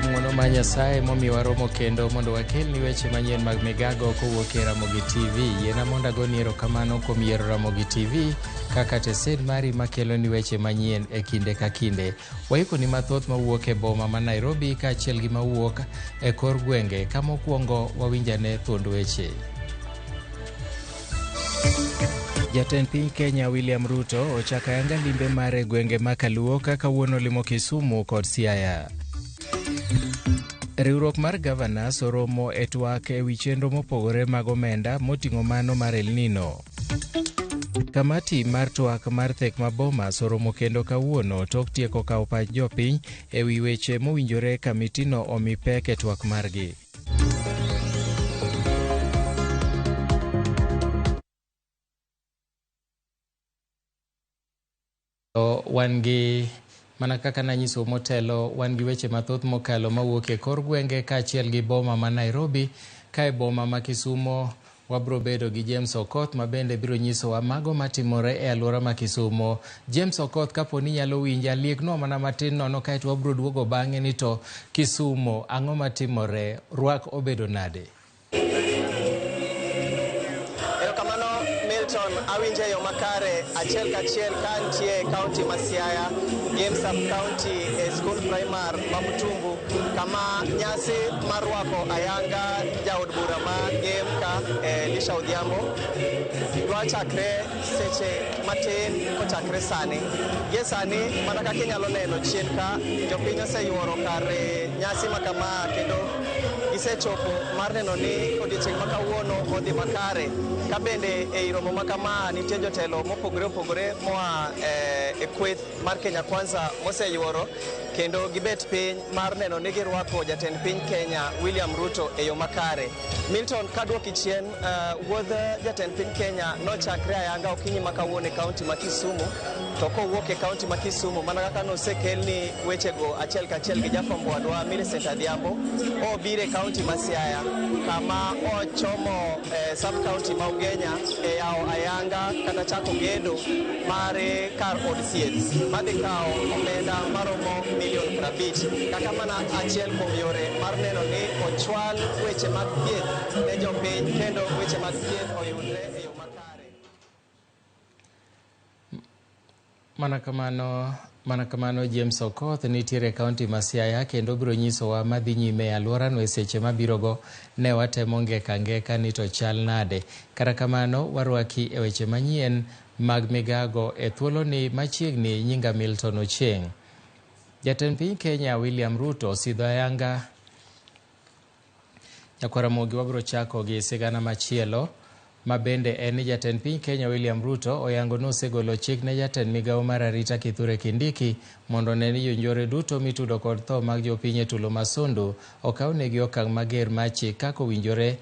kuom ng'wono mar Nyasaye momiyo waromo kendo mondo wakelni weche manyien mag migago kowuok e Ramogi TV. Yiena mondo agoni erokamano kuom yiero Ramogi TV kaka tesend mari makeloni weche manyien e kinde ka kinde. Waikoni mathoth mawuok e boma ma Nairobi kaachiel gi mawuok e kor gwenge. Ka mokwongo wawinjane thuond weche. Jatend piny Kenya William Ruto ochako ayanga limbe mare e gwenge ma Kaluo ka kawuono olimo Kisumu kod Siaya. Riwruok mar Governors oromo e twak e wi chenro mopogore mag omenda moting'o mano mar El Nino. Kamati mar twak mar thek ma Bomas oromo kendo kawuono tok tieko kawo pach jopiny e wi weche mowinjore kamitino omi pek e twak margi. Wan gi mana kaka nanyisou motelo, wan gi weche mathoth mokalo mawuok e kor gwenge kaachiel gi boma ma Nairobi. Ka e boma ma Kisumo wabro bedo gi James Okoth ma bende biro nyisowa mago matimore e alwora ma Kisumo. James Okoth, kapo ni inyalo winja, liegnwa mana matin nono kaeto wabro duogo bang'e ni to Kisumo ang'o matimore, rwak obedo nade? Erokamano Milton, awinjo e yo makare achiel kachiel ka antie e kaunti ma Siaya, Gem sub county e skul primar ma Mutumbu kama nyasi mar rwako ayanga jaod bura ma Gem ka Elisha Odhiambo dwa chakre seche matin kochakre sani. Gie sani mana kaka inyalo neno chien ka jopiny oseyuoro kar nyasi ma kama kendo gisechopo mar neno ni odiechieng' ma kawuono odhi makare. Ka bende ei romo ma kama nitie jotelo mopogore opogore moa e kweth mar Kenya Kwanza moseyuoro kendo gibet piny mar neno ni girwako jatend piny Kenya William Ruto e yo makare. Milton, kaduoki chien, wuodh jatend piny Kenya nochakre ayanga okinyi ma kawuono e kaunti ma Kisumu, to kowuok e kaunti ma Kisumu mana kaka nosekelni wechego achiel kachiel gi jafwambo wadwa Millicent Adhiambo, obiro e kaunti ma Siaya kama ochomo sub county ma Ugenya e yawo ayanga kata chako gedo mar kar od thieth madhi kawo omenda maromo milion 50 kaka mana achiel kuom yore mar neno ni ochwal weche mag thieth ne jopiny kendo weche mag thieth oyudre e yo makare. Mana kamano James Okoth nitiere e kaunti ma Siaya kendo biro nyisowa madhi nyime e alworano e seche mabirogo. Ne watemo ngeka ngeka ni to chal nade. Kata kamano warwaki e weche manyien mag migago e thuoloni machiegni. Nyinga Milton Ochieng'. Jatend piny Kenya William Ruto osidho ayanga Nyakwaramogi. Wabiro chako gi sigana machielo ma bende en ni jatend piny Kenya William Ruto oyango ni osegolo chik ne jatend migawo mar arita Kithure Kindiki mondo one ni jonjore duto mitudo kod tho mag jopiny e tulo ma Sondu okawnegi okang' mager mar chik kaka owinjore.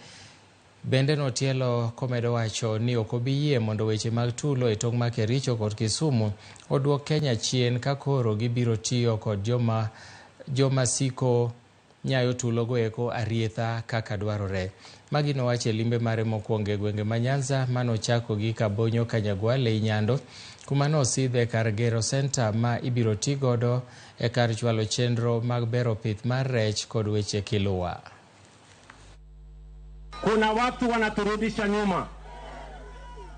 Bende notielo komedo wacho ni ok obi yie mondo weche mag tulo e tong' mar Kericho kod Kisumu oduok Kenya chien ka koro gibiro tiyo kod joma siko nyayo tulogo eko arietha kaka dwarore. Magi nowacho e limbe mare mokwongo e gwenge ma Nyanza manochako gi Kabonyo Kanyagwal ei Nyando, kuma nosidhe kar gero senta ma ibiro ti godo e kar chwalo chenro mag bero pith mar rech kod weche kiluwa. Kuna watu wanaturudisha nyuma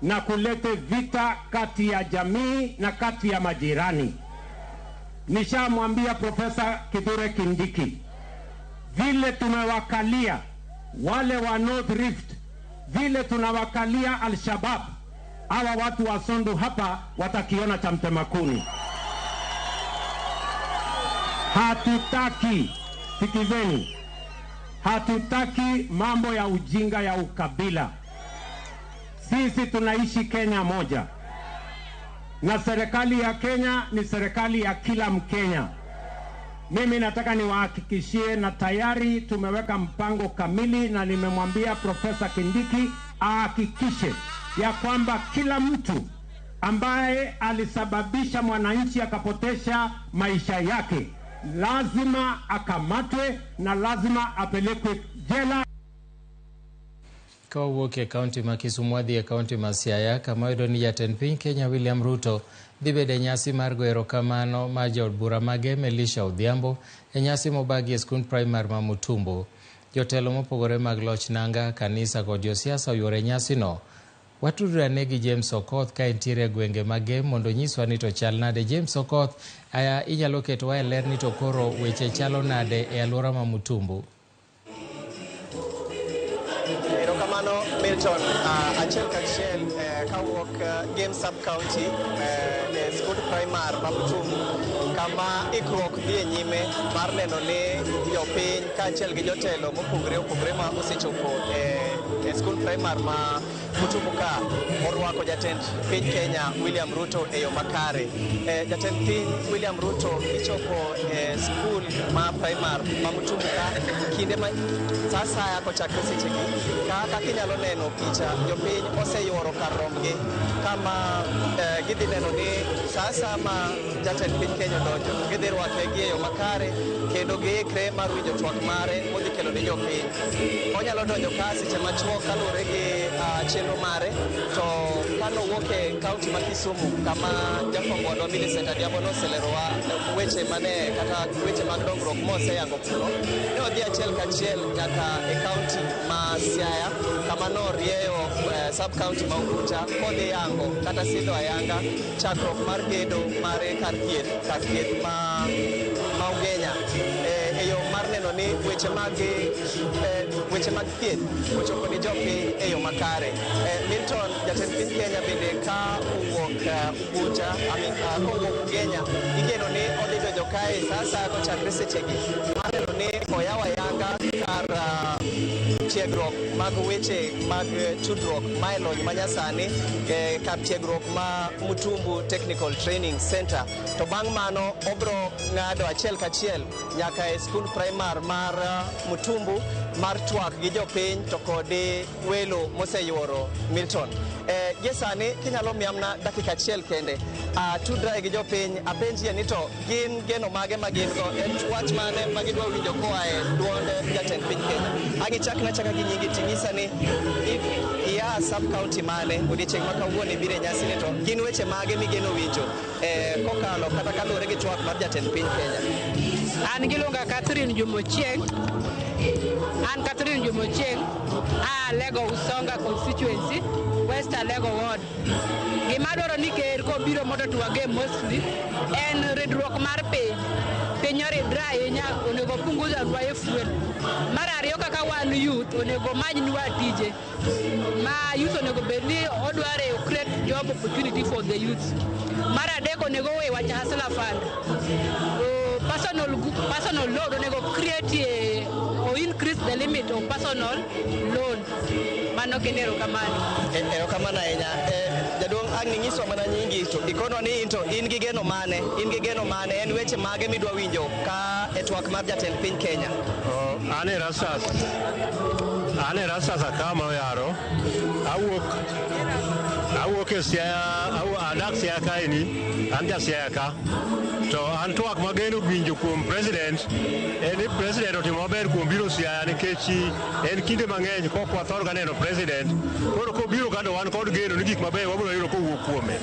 na kulete vita kati ya jamii na kati ya majirani. Nishamwambia Profesa Kithure Kindiki vile tumewakalia wale wa North Rift, vile tunawakalia Al-Shabaab, hawa watu wa Sondu hapa watakiona cha mtema kuni. Hatutaki, sikizeni, hatutaki mambo ya ujinga ya ukabila. Sisi tunaishi Kenya moja, na serikali ya Kenya ni serikali ya kila Mkenya. Mimi nataka niwahakikishie, na tayari tumeweka mpango kamili, na nimemwambia Profesa Kindiki ahakikishe ya kwamba kila mtu ambaye alisababisha mwananchi akapotesha maisha yake lazima akamatwe na lazima apelekwe jela. Ka wawuok e kaunti ma Kisumu wadhi e kaunti ma Siaya kama wayudo ni jatend piny Kenya William Ruto dhi bedo e nyasi mar goyo erokamano mar jaod bura ma Gem Elisha Odhiambo e nyasi mobagi e skund primar ma Mutumbo. Jotelo mopogore mag loch nanga, kanisa kod josiasa oyuoro e nyasino. Watudore ane gi James Okoth ka entiere e gwenge mag Gem mondo onyiswa ni to chal nade. James Okoth, aya inyalo ketowa e ler ni to koro weche chalo nade e alwora ma Mutumbo? Erokamano Milton, achiel kachiel kawuok Gem Sub County e skund primar ma Mutumbu kama ikruok dhi e nyime mar neno ni jopiny kaachiel gi jotelo mopogore opogore ma osechopo e skund primar ma Mutumbu ka orwako jatend piny Kenya William Ruto e yo makare. Jatend piny William Ruto ichopo e skul ma primar ma Mutumbu ka kinde ma sa asaya kochakre sechegi kaka inyalo neno picha jopiny oseyuoro kar rombgi kama gidhi neno ni sa asaya ma jatend piny Kenya odonjo gidhi rwake gi e yo makare kendo giikre mar winjo twak mare modhi kelo ne jopiny. Onyalo donjo ka seche machuok kaluwore gi chenro mare to kanowuok e kaunti ma Kisumu kama jafwambo wadwa Millicent Adhiambo noselerowa weche mane kata weche mag dongruok moseyango kuno ne odhi achiel kachiel nyaka e kaunti ma Siaya kama norieyo sub county ma Unguja kodhi yango kata sidho ayanga chakruok mar gedo mare kar thieth ma Ugenya e yo mar neno ni weche mag thieth ochopo ne jopiny e yo makare. Milton, jatend piny Kenya bende ka owuok Unguja, kowuok Ugenya igeno ni odhi donjo kae sa asaya kochakre sechegi mar neno ni oyawo ayanga kar tiegruok mag weche mag tudruok ma e lony manyasani kar tiegruok ma Mutumbu Technical Training Center. To bang' mano obro ng'ado achiel kachiel nyaka e skund primar mar Mutumbu mar twak gi jopiny to kod welo moseyuoro Milton. Gie sani kinyalo miyamna dakika achiel kende tudra gi jopiny apenjie ni to gin geno mage ma gin go en wach mane ma gidwa winjo koa e duond jatend piny Kenya. Ang' ichakna chaka gi nyingi ting'isa ni ia sub county mane odiechieng' ma kawuono ibiro e nyasi ni to gin weche mage migeno winjo kokalo kata kaluwore gi twak mar jatend piny Kenya. An giluonga Catherine Jumochieng. An Catherine Jumochieng, a Alego Usonga constituency, West Alego ward. Gima dwaro ni ker kobiro mondo twage mostly en ridruok mar piny. Piny oridre ahinya, onego punguzanwa e fuel. Mar ariyo kaka wan youth, onego manynwa tije. Ma youth onego bed ni odware create job opportunity for the youth. Mar adek onego we wach hustler fund. Personal loan onego create or increase the limit of personal loan. Mano kende erokamano. Erokamano ahinya. Jaduong' ang' ing'iswa mana nyingi to ikonwa ni in to in gi geno mane? In gi geno mane? En weche mage midwa winjo ka e twak mar jatend piny Kenya? An Erastus. An Erastus Akama Oyaro. Awuok e Siaya, adak Siaya kaeni, an ja Siaya ka. To an twak mageno winjo kuom president en ni president otimo maber kuom biro Siaya nikech en kinde mang'eny kok wathor ga neno president. Koro kobiro ka to wan kod geno ni gik mabeyo wabiro yudo kowuok kuome.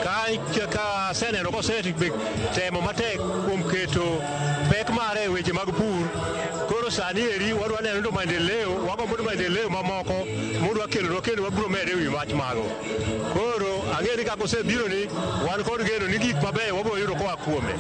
Ka aseneno kosetemo matek kuom keto pek mare e weche mag pur, koro sani eri wadwa neno to maendeleo, wagombo ni maendeleo mamoko modwa kelonwa kendo wabiro mede ewi wach mago. Koro ang'e ni kaka osebiro ni wan kod geno ni gik mabeyo wabiro yudo koa kuome.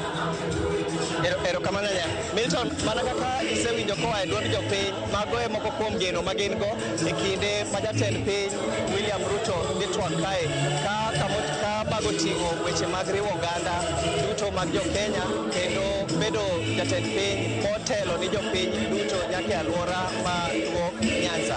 Erokamano ahinya. Milton, mana kaka isewinjo koa e duond jopiny, mago e moko kuom geno ma gin go e kinde ma jatend piny William Ruto dhi twak kae ka mago ting'o weche mag riwo oganda duto mag jo Kenya kendo bedo jatend piny motelo ni jopiny duto nyaka e alwora ma Luo Nyanza.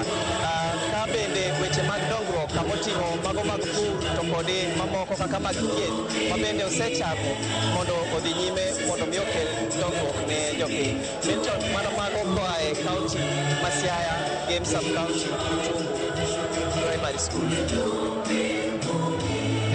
Ka bende weche mag dongruok kamoting'o mago mag pur to kod mamoko kaka mag thieth ma bende osechako mondo odhi nyime mondo mi okel dongruok ne jopiny. Milton, mano mago koa e kaunti ma Siaya, Gem Sub County, Mutumbu Primary School.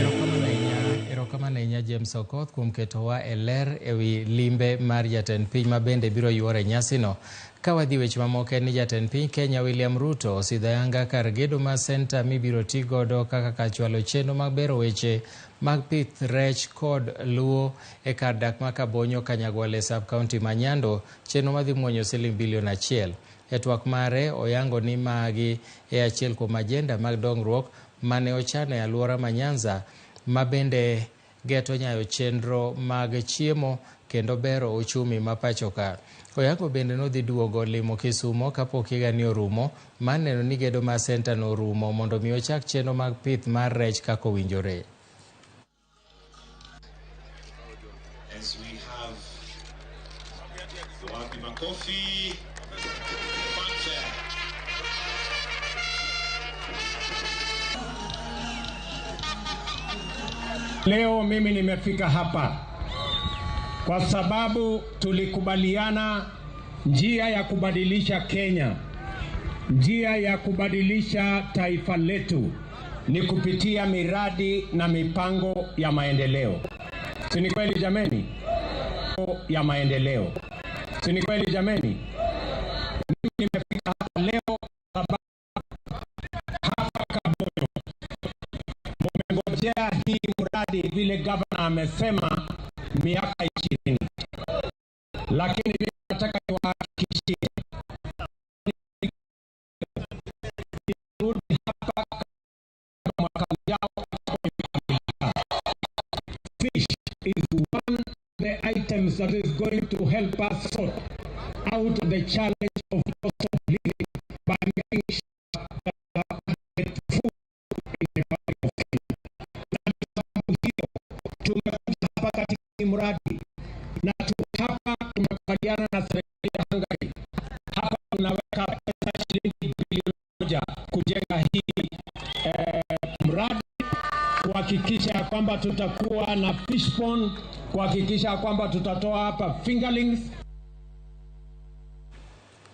Erokamano ahinya. Erokamano ahinya James Okoth kuom ketowa e ler ewi limbe mar jatend piny ma bende biro yuoro e nyasino. Ka wadhi weche mamoko en ni jatend piny Kenya William Ruto osidho ayanga kar gedo mar senta mibiro ti godo kaka kar chwalo chenro mag bero weche mag pith rech kod luo e kar dak ma Kabonyo Kanyagwal e sub county ma Nyando, chenro madhi muonyo siling bilion 1. E twak mare oyango ni magi e achiel kuom ajenda mag dongruok mane ochano e alwora ma Nyanza ma bende geto nyayo chenro mag chiemo kendo bero uchumi ma pacho ka. Oyango bende nodhi duogo limo Kisumo kapok higani orumo mar neno ni gedo mar senta no orumo mondo mi ochak chenro mag pith mar rech kaka owinjore. As we have Wapi Makofi, fanfare. Leo mimi nimefika hapa kwa sababu tulikubaliana njia ya kubadilisha Kenya, njia ya kubadilisha taifa letu ni kupitia miradi na mipango ya maendeleo. Si ni kweli jameni? Ya maendeleo. Si ni kweli jameni? Mimi nimefika hapa leo sababu hapa Kabonyo mumengojea hii mradi vile gavana amesema miaka 20. Lakini mimi nataka niwahakikishie rudi hapa mwaka ujao. Fish is one of the items that is going to help us sort out the challenge of cost of living by making sure that we get food in the Republic of Kenya. Na sababu hiyo tumekuja hapa katika mradi na hapa tumekubaliana na serikali ya Hungary. Hapa tunaweka pesa shilingi bilioni 1 kujenga hii mradi, kuhakikisha kwamba tutakuwa na fish pond, kuhakikisha kwamba tutatoa hapa fingerlings.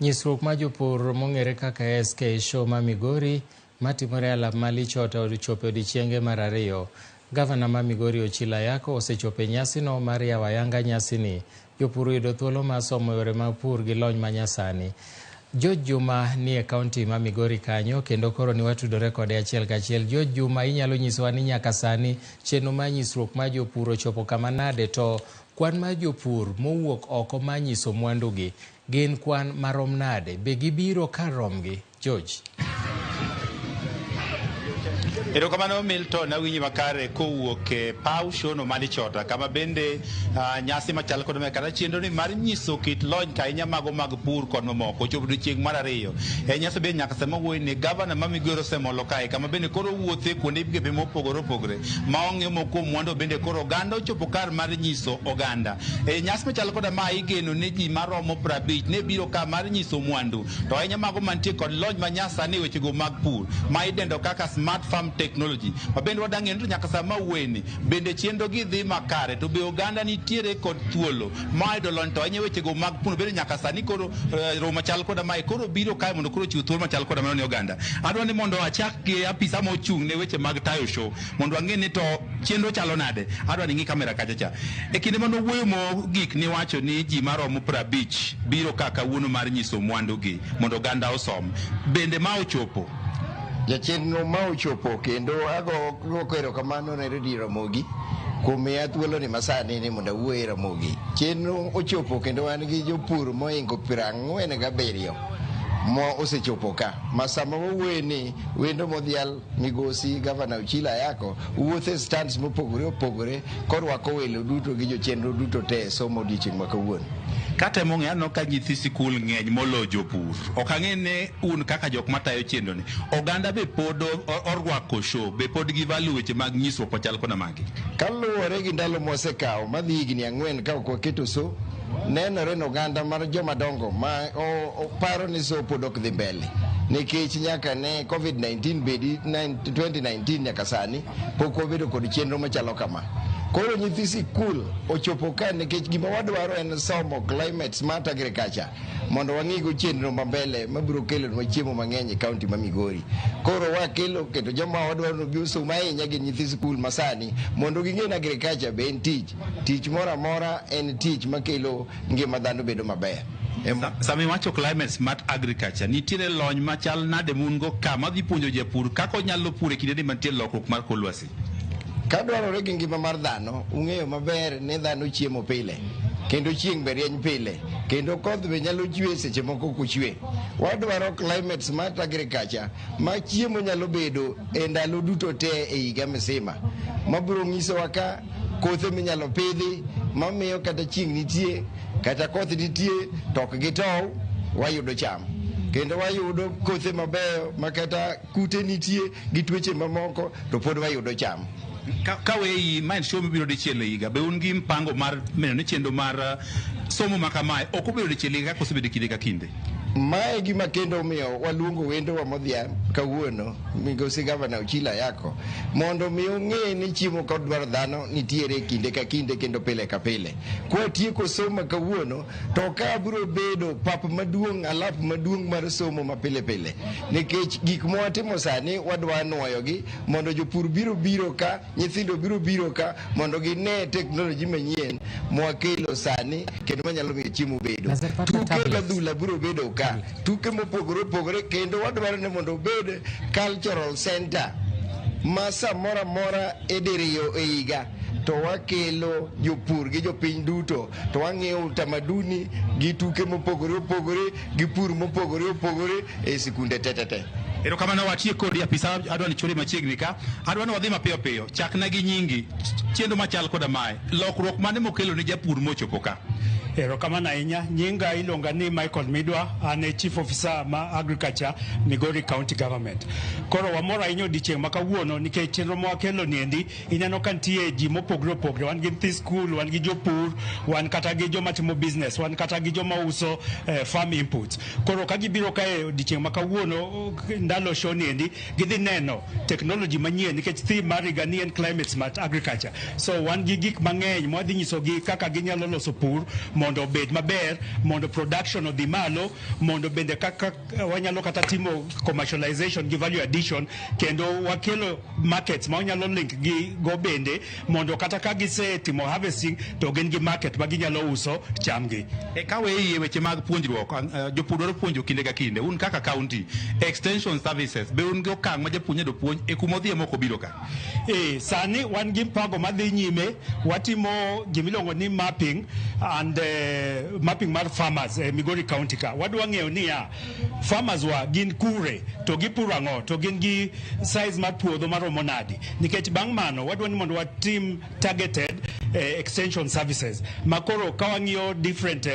Nyisruok mar jopur mong'ere kaka SK Show ma Migori matimore e alap ma Lichota ochopo e odiechienge mar 2. Gavana ma Migori Ochilo Ayako osechopo e nyasino mar yawo ayanga nyasini. Jopur oyudo thuolo mar somo yore mag pur gi lony manyasani. George Juma ni e kaunti ma Migori kanyo kendo koro ni watudore kode achiel kachiel. George Juma, inyalo nyisowa ni nyaka sani chenro mar nyisruok mar jopur ochopo kama nade, to kwan mar jopur mowuok oko mar nyiso mwandugi gin kwan marom nade? Be gibiro kar romgi? George. Erokamano Milton, awinji makare kowuok e paw shono ma Lichota kama bende nyasi machal kod mae kata chenro ni mar nyiso kit lony ahinya mago mag pur kod mamoko ochopo odiochieng' mar 2. E nyasi bende nyaka sama wuoyi ni gavana ma Migori osemolo kae kama bende koro wuothe kuonde migepe mopogore opogore ma ong'iyo moko kuom mwandu bende koro oganda ochopo kar mar nyiso oganda. E nyasi machal koda ma igeno ni ji maromo 50 ne biro ka mar nyiso mwandu to ahinya mago mantie kod lony manyasani e wechego mag pur ma idendo kaka smart farm technology. Ma bende wadang'eyo ni to nyaka sama wuoyeni bende chenro gi dhi makare to be oganda nitiere kod thuolo ma yudo lony to ahinya wechego mag pur bende nyaka sani koro romo machal koda mae koro biro kae mondo koro chiw thuolo machal koda mano ne oganda. Adwa ni mondo achak gi apisa mochung' ne weche mag tayo show mondo wang'e ni to chenro chalo nade. Adwa ni ng'i kamera kacha cha. E kinde mane owuoyo mogik ni wacho ni ji maromo 50 biro ka kawuono mar nyiso mwandugi mondo oganda osom. Bende ma ochopo? Jachenro ma ochopo kendo ago erokamano ne Radio Ramogi kuom miya thuolo ni masani ni mondo awuo e Ramogi. Chenro ochopo kendo wan gi jopur mohingo 47 mo osechopo ka. Ma sama wawuoye ni wendo modhial migosi Gavana Ochilo Ayako wuotho e stands mopogore opogore korwako welo duto gi jochenro duto te e somo odiochieng' ma kawuono. Katemo ng'eyo aneno ka nyithi sikul ng'eny moloyo jopur. Ok ang'e ni un kaka jok matayo chenro ni, oganda be pod orwako show, be pod gi value weche mag nyisruok machal koda magi? Kaluwore gi ndalo mosekawo madhi higni 4 ka ok waketo show, nenore ni oganda mar joma dongo ma paro ni show pod ok dhi mbele. Nikech nyaka ne COVID-19 bedi 2019 nyaka sani pok wabedo kod chenro machalo kama. Koro nyithi sikul ochopo ka nikech gima wadwaro en somo climate smart agriculture mondo wang'igo chenro mambele mabiro kelonwa chiemo mang'eny e kaunti ma Migori. Koro wakelo kendo joma wadwaro ni obi osom ahinya gin nyithi sikul masani mondo ging'e ni agriculture be en tich. Tich moro amora en tich makelo ngima dhano bedo maber. Sama iwacho climate smart agriculture, nitiere lony machal nade mun go ka madhi puonjo japur kaka onyalo puro e kindeni mantie lokruok mar kor lwasi? Kadwarore gi ngima mar dhano, ung'eyo maber ni dhano chiemo pile kendo chieng' be rieny pile kendo koth be nyalo chwe seche moko ok ochwe. Wadwaro climate smart agriculture ma chiemo nyalo bedo e ndalo duto te e higa msima mabiro nyisowa ka kothe minyalo pidhi mamiyo kata chieng' nitie kata koth nitie to ok gitow, wayudo cham kendo wayudo kothe mabeyo ma kata kute nitie gi tuoche mamoko to pod wayudo cham. Ka weyi ma en show mibiro dichiel e higa, be un gi mpango mar neno ni chenro mar somo ma kamae ok obedo dichiel e higa kaka osebedo kinde ka kinde? Mae gima kendo omiyo waluongo wendowa modhial kawuono, migosi Gavana Ochilo Ayako, mondo mi ong'e ni chiemo kod dwaro dhano nitiere kinde ka kinde kendo pile ka pile. Kwatieko somo kawuono, to ka biro bedo pap maduong', alap maduong' mar somo ma pile pile. Nikech gik mwatimo sani wadwa nuoyogi mondo jopur biro biro ka, nyithindo biro biro ka mondo gine teknoloji manyien mwakelo sani kendo manyalo miyo chiemo bedo. Tuke adhula biro bedo ka, tuke mopogore opogore, kendo wadwaro ni mondo obed cultural center ma samoro amora e diriyo e higa to wakelo jopur gi jopiny duto to wang'iyo utamaduni gi tuke mopogore opogore gi pur mopogore opogore e sikunde tetete. Erokamano, watiek kodi apisa, adwa ni chori machiegni ka. Adwa ni wadhi mapiyo piyo. Chakna gi nyingi. Chenro machal koda mae. Lokruok mane mokelo ni japur mochopo ka? Erokamano ahinya. Nyinga iluonga ni Michael Midwa, an e Chief Officer ma Agriculture, Migori County Government. Koro wamor ahinya odiochieng' ma kawuono nikech chenro ma wakelo niendi, ineno ka nitie ji mopogore opogore. Wan gi nyithi skul, wan gi jopur, wan kata gi joma timo business, wan kata gi joma uso farm inputs. Koro ka gibiro kae odiochieng' ma kawuono, ndalo show niendi, gidhi neno technology manyien nikech theme mar higa ni en climate smart agriculture. So wan gi gik mang'eny mwadhi nyisogi kaka ginyalo loso pur mondo obed maber, mondo production odhi malo, mondo bende kaka wanyalo kata timo commercialization gi value addition, kendo wakelo markets ma wanyalo link gi go bende mondo kata ka gisetimo harvesting to gin gi market ma ginyalo uso chamgi. E ka weyi e weche mag puonjruok, jopur dwaro puonjo kinde ka kinde. Un kaka county extension services, be un gi okang' ma japuonj nyalo puonj e kuma odhiye mok obiro ka? Sani wan gi mpango madhi nyime, watimo gimiluongo ni mapping and mapping mar farmers e Migori County ka. Wadwa ng'eyo niya, farmers wa gin kure, to gipuro ang'o, to gin gi size mar puodho maromo nadi. Nikech bang' mano, wadwa ni mondo watim targeted extension services. Ma koro ka wang'iyo different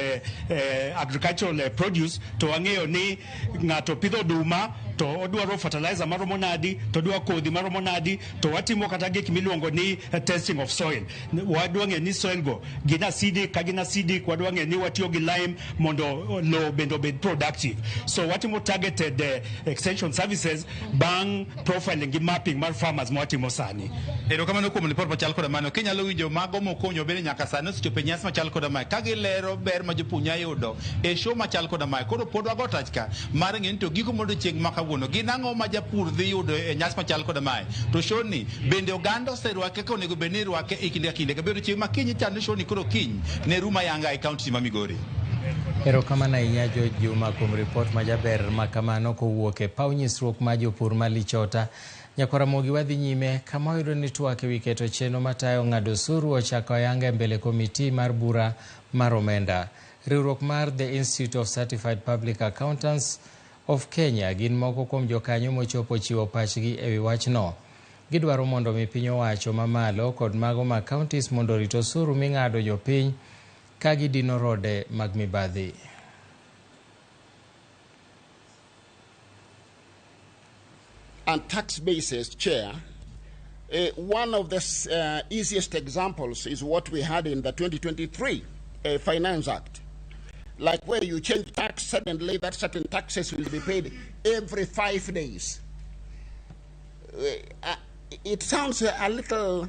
agricultural produce, to wang'eyo ni ng'ato pidho oduma, to odwaro fertilizer maromo nadi, to odwaro kodhi maromo nadi, to watimo kata gik miluongo ni testing of soil. Wadwa ng'eyo ni soil go gin acidic, ka gin acidic, wadwa ng'eyo ni watiyo gi lime mondo lowo bende obed productive. So watimo targeted extension services bang' profiling gi mapping mar farmers ma watimo sani. Erokamano kuom ripot machal koda mano. Kinyalo winjo mago mokonyo bende nyaka sani osechopo e nyasi machal koda mae. Ka gilero ber ma jopur nyalo yudo e show machal koda mae. Koro pod wago tach ka mar ng'eyo ni to giko mondo chieng' ma kawuono gin ang'o ma japur dhi yudo e nyasi machal koda mae. To show ni bende oganda oserwake kaka onego bed ni irwake e kinde ka kinde. Kabedo chieng' ma kiny ichano show ni koro kiny ne rum ayanga e kaunti ma Migori. Erokamano ahinya George Juma kuom ripot majaber ma kamano kowuok e paw nyisruok mar jopur ma Lichota. Nyakwar Ramogi wadhi nyime kama wayudo ni twak ewi keto chenro matayo ng'ado osuru ochako ayanga e mbele komiti mar bura mar omenda. Riwruok mar The Institute of Certified Public Accountants of Kenya gin moko kuom jokanyo mochopo chiwo pachgi ewi wachno. Gidwaro mondo mi piny owacho mamalo kod mago mag counties mondo orit osuru ming'ado jopiny ka gidino rode mag mibadhi. And tax bases, Chair, one of the easiest examples is what we had in the 2023 Finance Act. Like where you change tax, suddenly that certain taxes will be paid every 5 days. It sounds a little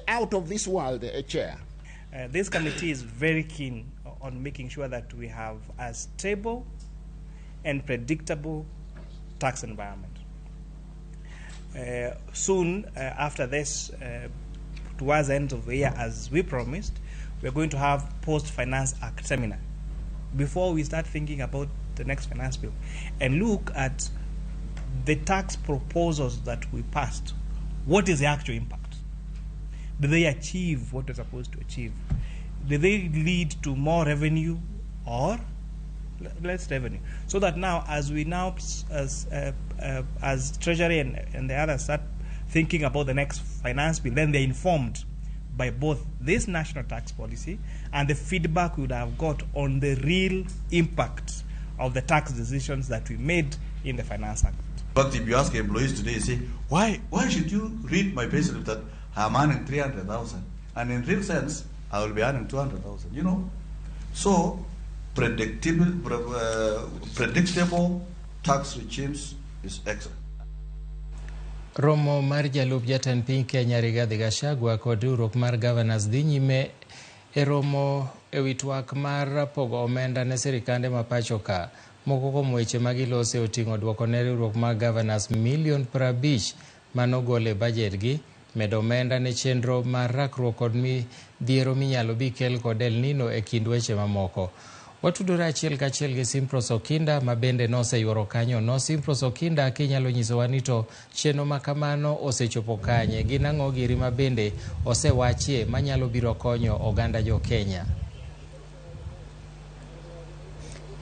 out of this world, Chair. This committee is very keen on making sure that we have a stable and predictable tax environment. Soon after this, towards the end of the year, as we promised, we're going to have Post-Finance Act seminar before we start thinking about the next finance bill and look at the tax proposals that we passed. What is the actual impact? Did they achieve what they're supposed to achieve? Did they lead to more revenue or less revenue? So that now, as we now, as Treasury and the others start thinking about the next finance bill, then they're informed by both this national tax policy and the feedback we would have got on the real impact of the tax decisions that we made in the Finance Act. But if you ask employees today, you say, why should you read my payslip that I'm earning 300,000? And in real sense, I will be earning 200,000, you know? So, predictable tax regimes is excellent. Romo mar jalup jatend piny Kenya Rigathi Gachagua kod riwruok mar Governors dhi nyime e romo ewi twak mar pogo omenda ne sirikande ma pacho ka. Moko kuom weche ma gilose oting'o duoko ne riwruok mar Governors milion 50 manogol e bajet gi, medo omenda ne chenro mar rakruok kod midhiero minyalo bi kel kod El Nino e kind weche mamoko. Watudore achiel kachiel gi Simpros Okinda ma bende noseyuoro kanyo. No Simpros Okinda, kinyalo nyisowa ni to chenro ma kamano osechopo kanye, gin ang'o giri ma bende osewachie manyalo biro konyo oganda jo Kenya?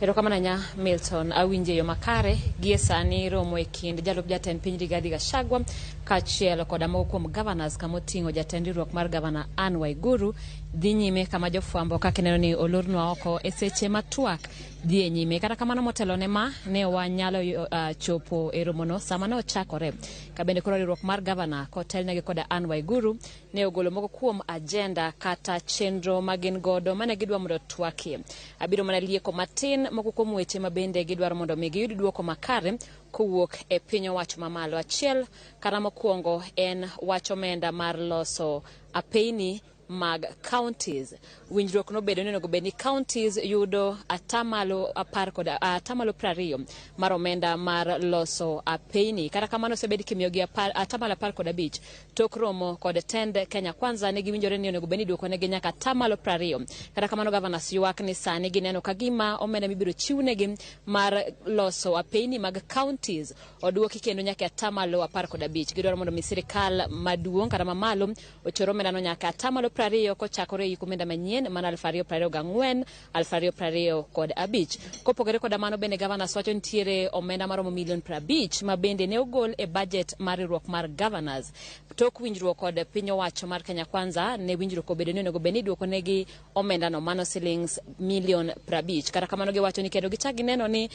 Erokamano nya Milton, awinje yo makare gie sani romo e kind jalup jatend piny Rigathi Gachagua kaachiel koda moko kuom governors kamoting'o jatend riwruok mar Governor Anne Waiguru dhi nyime kama jofwambo kaka ineno ni olornwa oko e seche ma twak dhi e nyime. Kata kamano motelo ne ma ne wanyalo chopo e romono sama ne ochakore. Kabende koro riwruok mar Governor kotelnegi koda Anne Waiguru ne ogolo moko kuom agenda kata chenro ma gin godo mane gidwa mondo twakie. Abiro mana lieko matin moko kuom weche ma bende gidwaro mondo mi giyud duoko makare kowuok e piny owacho mamalo. Achiel kata mokwongo en wach omenda mar loso apeyni mag counties. Winjruok nobedo ni onego bed ni counties yudo 20% mar omenda mar loso apeyni. Kata kamano osebed kimiyogi 15%. Tok romo kod tend Kenya Kwanza ne giwinjore ni onego bed ni duoko negi nyaka 20%. Kata kamano governors ywak ni sani gineno ka gima omenda mibiro chiwnegi mar loso apeyni mag counties oduoki kendo nyaka 15%. Gidwaro mondo mi sirikal maduong' kata mamalo ochor omendano nyaka 20% kochakore hik omenda manyien mana 2024 2025. Kopogore koda mano bende governors wacho nitiere omenda maromo milion 50 ma bende ne ogol e budget mar riwruok mar governors. Tok winjruok kod piny owacho mar Kenya Kwanza ne winjruok obedo ni onego bed ni iduoko negi omendano mano silings milion 50. Kata kamano giwacho ni kendo gichak gineno ni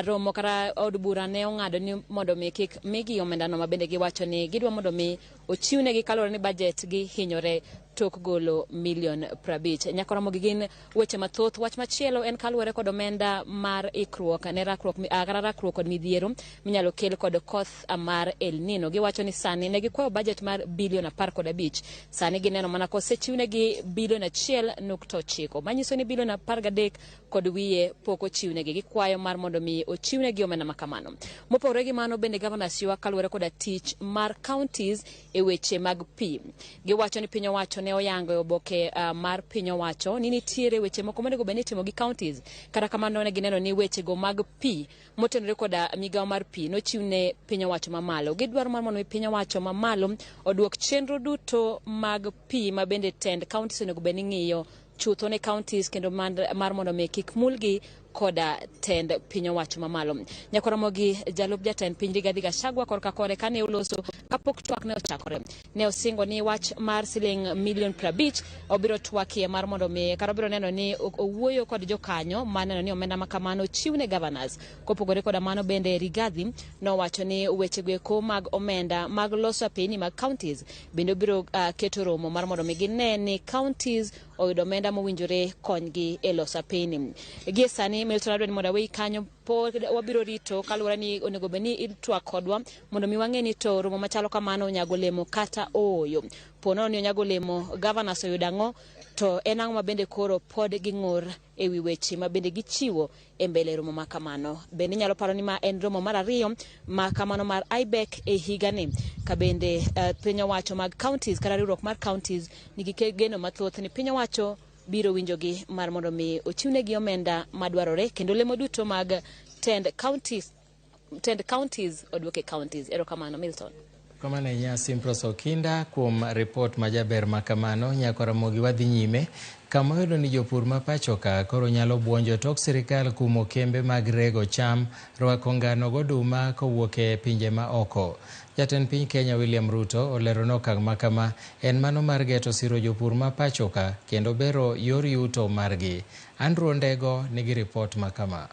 romo kata od bura ne ong'ado ni mondo mi kik migi omendano ma bende giwacho ni gidwa mondo mi ochiwnegi kaluwore ni budget gi hinyore tok golo milion 50. Nyakoromo gi gin weche mathoth. Wach machielo en kaluwore kod omenda mar ikruok ne rakruok kata rakruok kod midhiero minyalo kel kod koth mar El Nino. Giwacho ni sani ne gikwayo budget mar bilion 15. Sani gineno mana kosechiwnegi bilion 1.9, manyiso ni bilion 13 kod wiye pok ochiwnegi. Gikwayo mar mondo mi ochiwnegi omenda makamano. Mopogore gi mano bende governors ywak kaluwore koda tich mar counties e weche mag pi. Giwacho ni piny owacho ne oyango e oboke mar piny owacho ni nitiere weche moko monego bed ni itimo gi counties. Kata kamano ne gineno ni wechego mag pi motenore koda migawo mar pi nochiwne piny owacho mamalo. Gidwaro mar mondo mi piny owacho mamalo oduok chenro duto mag pi ma bende tend counties onego bed ni ng'iyo chutho ne counties kendo mar mondo mi kik mulgi koda tend piny owacho mamalo. Nyakoromogi jalup jatend piny Rigathi Gachagua korka kore kane oloso kapok twak ne ochakore ne osingo ni wach mar siling milion 50 obiro twakie mar mondo mi kata obiro neno ni owuoyo kod jokanyo maneno ni omenda makamano ochiwne governors. Kopogore koda mano bende Rigathi nowacho ni wechego eko mag omenda mag loso apeyni mag counties bende obiro keto romo mar mondo mi gine ni counties oyudo omenda mowinjore konygi e loso apeyni. Gie sani Milton adwa ni mondo awei kanyo pok Pod wabiro rito kaluwore ni onego bed ni itwak kodwa mondo mi wang'e ni to romo machalo kamano onyago olemo kata ooyo. Po nono ni onyago olemo, governors oyudo ang'o, to en ang'o ma bende koro pod ging'ur ewi weche ma bende gichiwo e mbele romo ma kamano. Bende inyalo paro ni ma en romo mar ariyo ma kamano mar IBEC e higani, ka bende piny owacho mag counties kata riwruok mar counties nigi geno mathoth ni piny owacho biro winjogi mar mondo mi ochiwnegi omenda madwarore kendo lemo duto mag tend counties oduoke counties. Erokamano Milton. Kamano ahinya Simprose Okinda kuom ripot majaber makamano. Nyako Ramogi wadhi nyime kama oyudo ni jopur ma pacho ka koro nyalo buonjo tok sirikal kumo kembe mag rego cham, rwako ngano goduma kowuok e pinje ma oko. Jatend piny Kenya William Ruto olero ni okang' makama en mano mar geto siro jopur ma pacho ka kendo bero yor yuto margi. Andrew Ndego nigi ripot makama.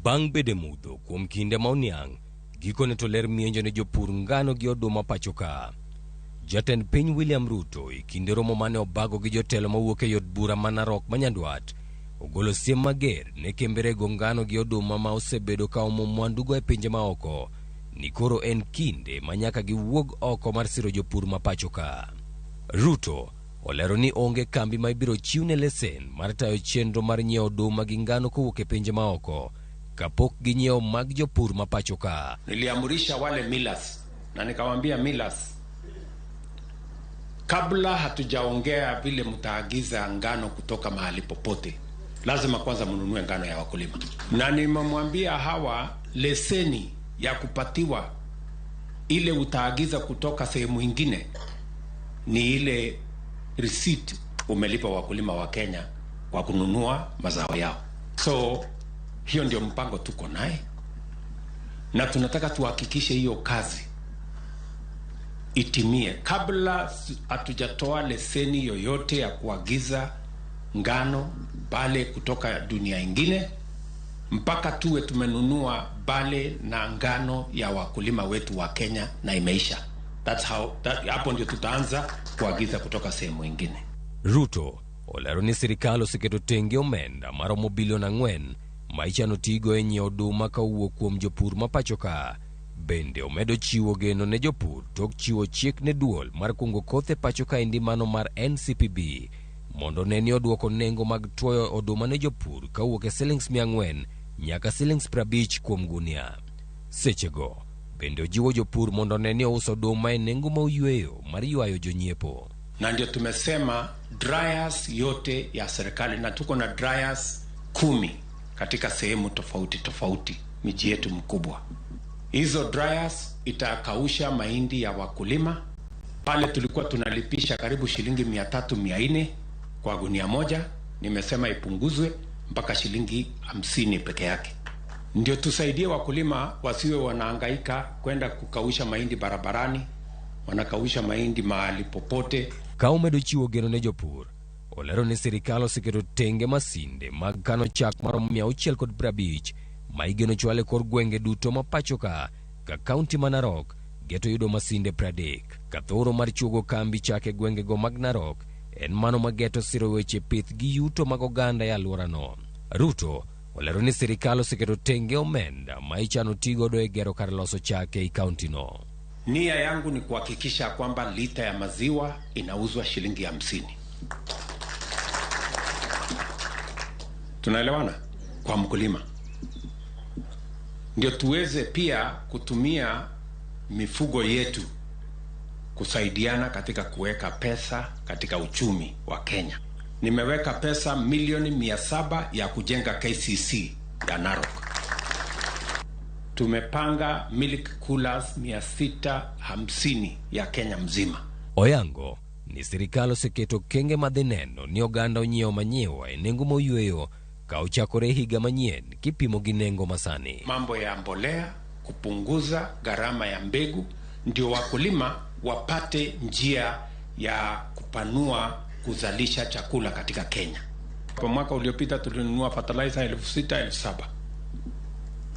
Bang' bedo e mudho kuom kinde ma oniang', gikone to ler mienjo ne jopur ngano gi oduma pacho ka. Jatend piny William Ruto e kinde romo mane obago gi jotelo mawuok e od bura ma Narok ma Nyandwat, ogolo siem mager ne kembe rego ngano gi oduma ma osebedo ka omo mwandugo e pinje ma oko, ni koro en kinde ma nyaka giwuog oko mar siro jopur ma pacho ka. Ruto olero ni onge kambi ma ibiro chiwne lesen mar tayo chenro mar nyiewo oduma gi ngano kowuok e pinje ma oko kapok ginyiewo mag jopur ma pacho ka. Niliamrisha wale millers na nikawaambia millers, kabla hatujaongea vile mtaagiza ngano kutoka mahali popote, lazima kwanza mnunue ngano ya wakulima. Na nimemwambia hawa leseni ya kupatiwa ile utaagiza kutoka sehemu ingine ni ile receipt umelipa wakulima wa Kenya kwa kununua mazao yao. So hiyo ndio mpango tuko naye, na tunataka tuhakikishe hiyo kazi itimie kabla hatujatoa leseni yoyote ya kuagiza ngano bale kutoka dunia ingine, mpaka tuwe tumenunua bale na ngano ya wakulima wetu wa Kenya na imeisha. That's how, hapo ndio tutaanza kuagiza kutoka sehemu ingine. Ruto olero ni sirikal oseketo tenge omenda maromo bilion 4 ma ichano tigo e nyiewo oduma kowuok kuom jopur ma pacho ka. Bende omedo chiwo geno ne jopur tok chiwo chik ne duol mar kungo kothe pacho kaendi mano mar NCPB mondo ne ni oduoko nengo mag tuoyo oduma ne jopur kowuok e silings 400 nyaka silings 50 kuom gunia. Sechego bende ojiwo jopur mondo ne ni ouso oduma e nengo ma oyweyo mar ywayo jonyiepo. Na ndio tumesema dryers yote ya serikali, na tuko na dryers 10 katika sehemu tofauti tofauti miji yetu mkubwa. Hizo dryers itakausha mahindi ya wakulima. Pale tulikuwa tunalipisha karibu shilingi 300 400 kwa gunia moja, nimesema ipunguzwe mpaka shilingi 50 peke yake. Ndio tusaidie wakulima wasiwe wanahangaika kwenda kukausha mahindi barabarani, wanakausha mahindi mahali popote. Ka omedo chiwo geno ne jopur, olero ni sirikal oseketo tenge masinde mag kano chak maromo 650 ma igeno chwale kor gwenge duto ma pacho ka kaunti ma Narok geto yudo masinde 30. Kathoro mar chuogo kambi chak e gwengego mag Narok en mano ma geto siro weche pith gi yuto mag oganda e alworano. Ruto olero ni sirikal oseketo tenge omenda ma ichano tigodo e gero kar loso chak ei kaunti no. Nia yangu ni kuhakikisha kwamba lita ya maziwa inauzwa shilingi 50. Tunaelewana? Kwa mkulima. Ndio tuweze pia kutumia mifugo yetu kusaidiana katika kuweka pesa katika uchumi wa Kenya. Nimeweka pesa milioni 700 ya kujenga KCC ya Narok. Tumepanga milk coolers 650 ya Kenya mzima. Oyango ni sirikal oseketo kenge madhi neno ni oganda onyiewo manyiwa e nengo moyweyo ka ochakore higa manyien kipimo gi nengo masani. Mambo ya mbolea, kupunguza gharama ya mbegu, ndio wakulima wapate njia ya kupanua kuzalisha chakula katika Kenya. Kwa mwaka uliopita tulinunua fertilizer 6,000 7,000.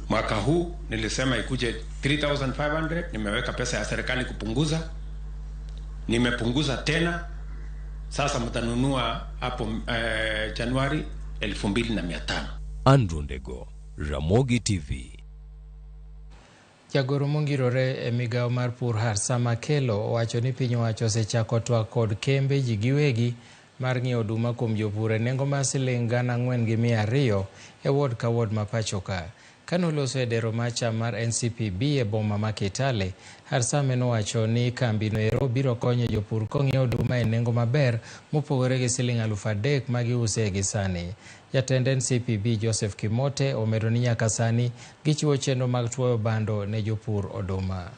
Mwaka huu nilisema ikuje 3,500, nimeweka pesa ya serikali kupunguza. Nimepunguza tena. Sasa mtanunua hapo Januari 2,500. Andrew Ndego, Ramogi TV. Jagoro mongirore e migawo mar pur Harsama Akelo owacho ni piny owacho osechako twak kod kembe ji giwegi mar ng'iewo oduma kuom jopur e nengo mar siling 4,200 e ward ka ward ma pacho ka. Kane oloso e dero mar cham mar NCPB e boma ma Kitale, Harsame nowacho ni kambino ero biro konyo jopur kong'iewo oduma e nengo maber mopogore gi siling 3,000 ma giuse gi sani. Jatend NCPB Joseph Kimote omedo ni nyaka sani gichiwo chenro mag tuoyo bando ne jopur oduma.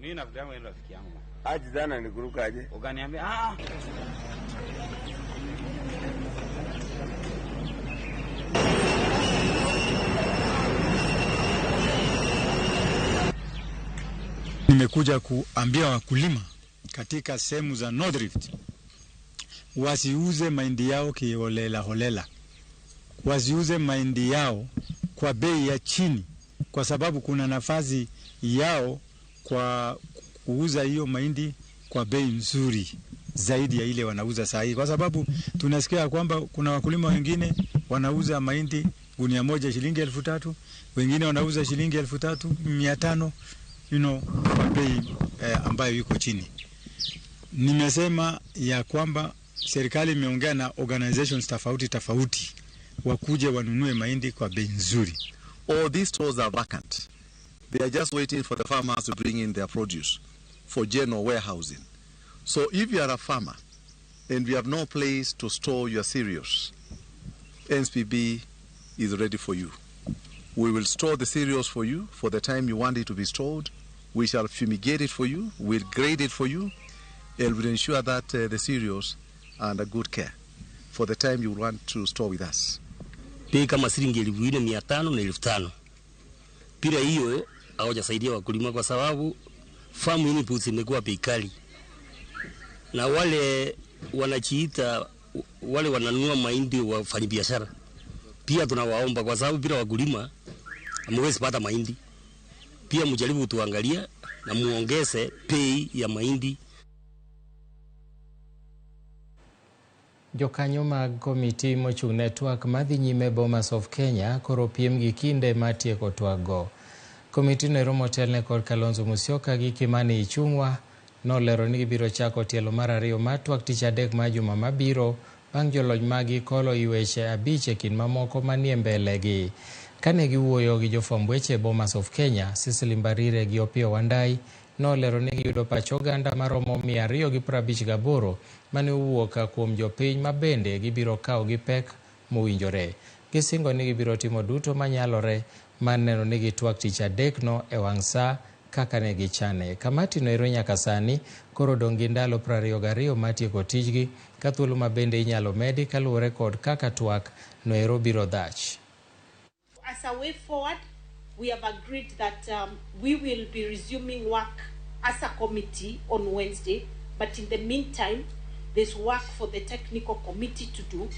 Mimi nafikiria wewe rafiki yangu. Aje jana nikuruka aje? Ukaniambia ah. Nimekuja kuambia wakulima katika sehemu za North Rift wasiuze mahindi yao kiholela holela, wasiuze mahindi yao kwa bei ya chini, kwa sababu kuna nafasi yao kwa kuuza hiyo mahindi kwa bei nzuri zaidi ya ile wanauza saa hii, kwa sababu tunasikia kwamba kuna wakulima wengine wanauza mahindi gunia moja shilingi 3,000, wengine wanauza shilingi 3,500, kwa bei ambayo iko chini. Nimesema ya kwamba serikali imeongea na organizations tofauti tofauti wakuje wanunue mahindi kwa bei nzuri. All these stores are vacant. They are just waiting for the farmers to bring in their produce for general warehousing. So if you are a farmer and you have no place to store your cereals, NCPB is ready for you. We will store the cereals for you for the time you want it to be stored. We shall fumigate it for you, we'll grade it for you, and we'll ensure that the cereals are under good care for the time you want to store with us. Bei kama shilingi 4,500 na 5,000. Bila hiyo hawajasaidia wakulima kwa sababu farm inputs imekuwa bei kali. Na wale wanachiita wale wananunua mahindi wafanyabiashara pia tunawaomba, kwa sababu bila wakulima hamwezi pata mahindi. Pia mjaribu tuangalia na muongeze bei ya mahindi. Jokanyo mag komiti mochung' ne twak madhi nyime Bomas of Kenya koro piem gi kinde mar tieko twak go. Komiti no ero motelne kod Kalonzo Musyoka gi Kimani Ichung'wa nolero ni gibiro chako tielo mar ariyo mar twak tich adek mar juma mabiro bang' jolony maggi kolo i weche 5 e kind mamoko manie mbelegi. Kane giwuoyo gi jofwamb weche e Bomas of Kenya, Cecily Mbarire gi Opiyo Wandayi nolero ni giyudo pach oganda maromo 258 mane owuok kuom jopiny ma bende gibiro kawo gi pek mowinjore. Gisingo ni gibiro timo duto manyalore mar neno ni gitwak tich adek no e wang' sa kaka ne gichane. Kamati no ero nyaka sani koro odong' gi ndalo 22 mar tieko tijgi, ka thuolo ma bende inyalo medi kaluwore kod kaka twak no ero biro dhach. As a way forward, we have agreed that we will be resuming work as a committee on Wednesday, but in the meantime, there's work for the technical committee to do,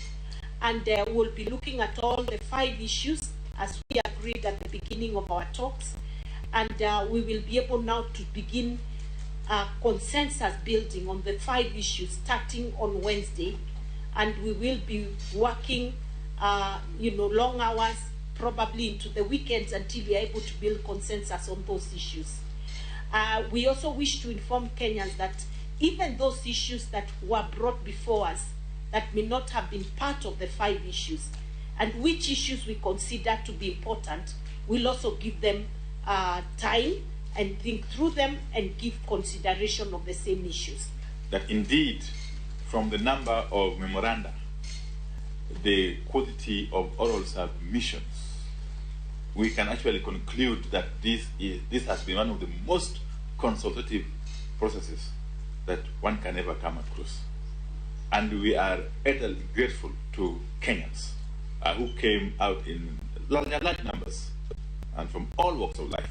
and we'll be looking at all the 5 issues as we agreed at the beginning of our talks, and we will be able now to begin consensus building on the 5 issues starting on Wednesday, and we will be working long hours, probably into the weekends, until we are able to build consensus on those issues. We also wish to inform Kenyans that even those issues that were brought before us that may not have been part of the 5 issues, and which issues we consider to be important, we'll also give them time and think through them and give consideration of the same issues. That indeed, from the number of memoranda, the quantity of oral submissions, we can actually conclude that this has been one of the most consultative processes that one can ever come across. And we are eternally grateful to Kenyans who came out in large numbers and from all walks of life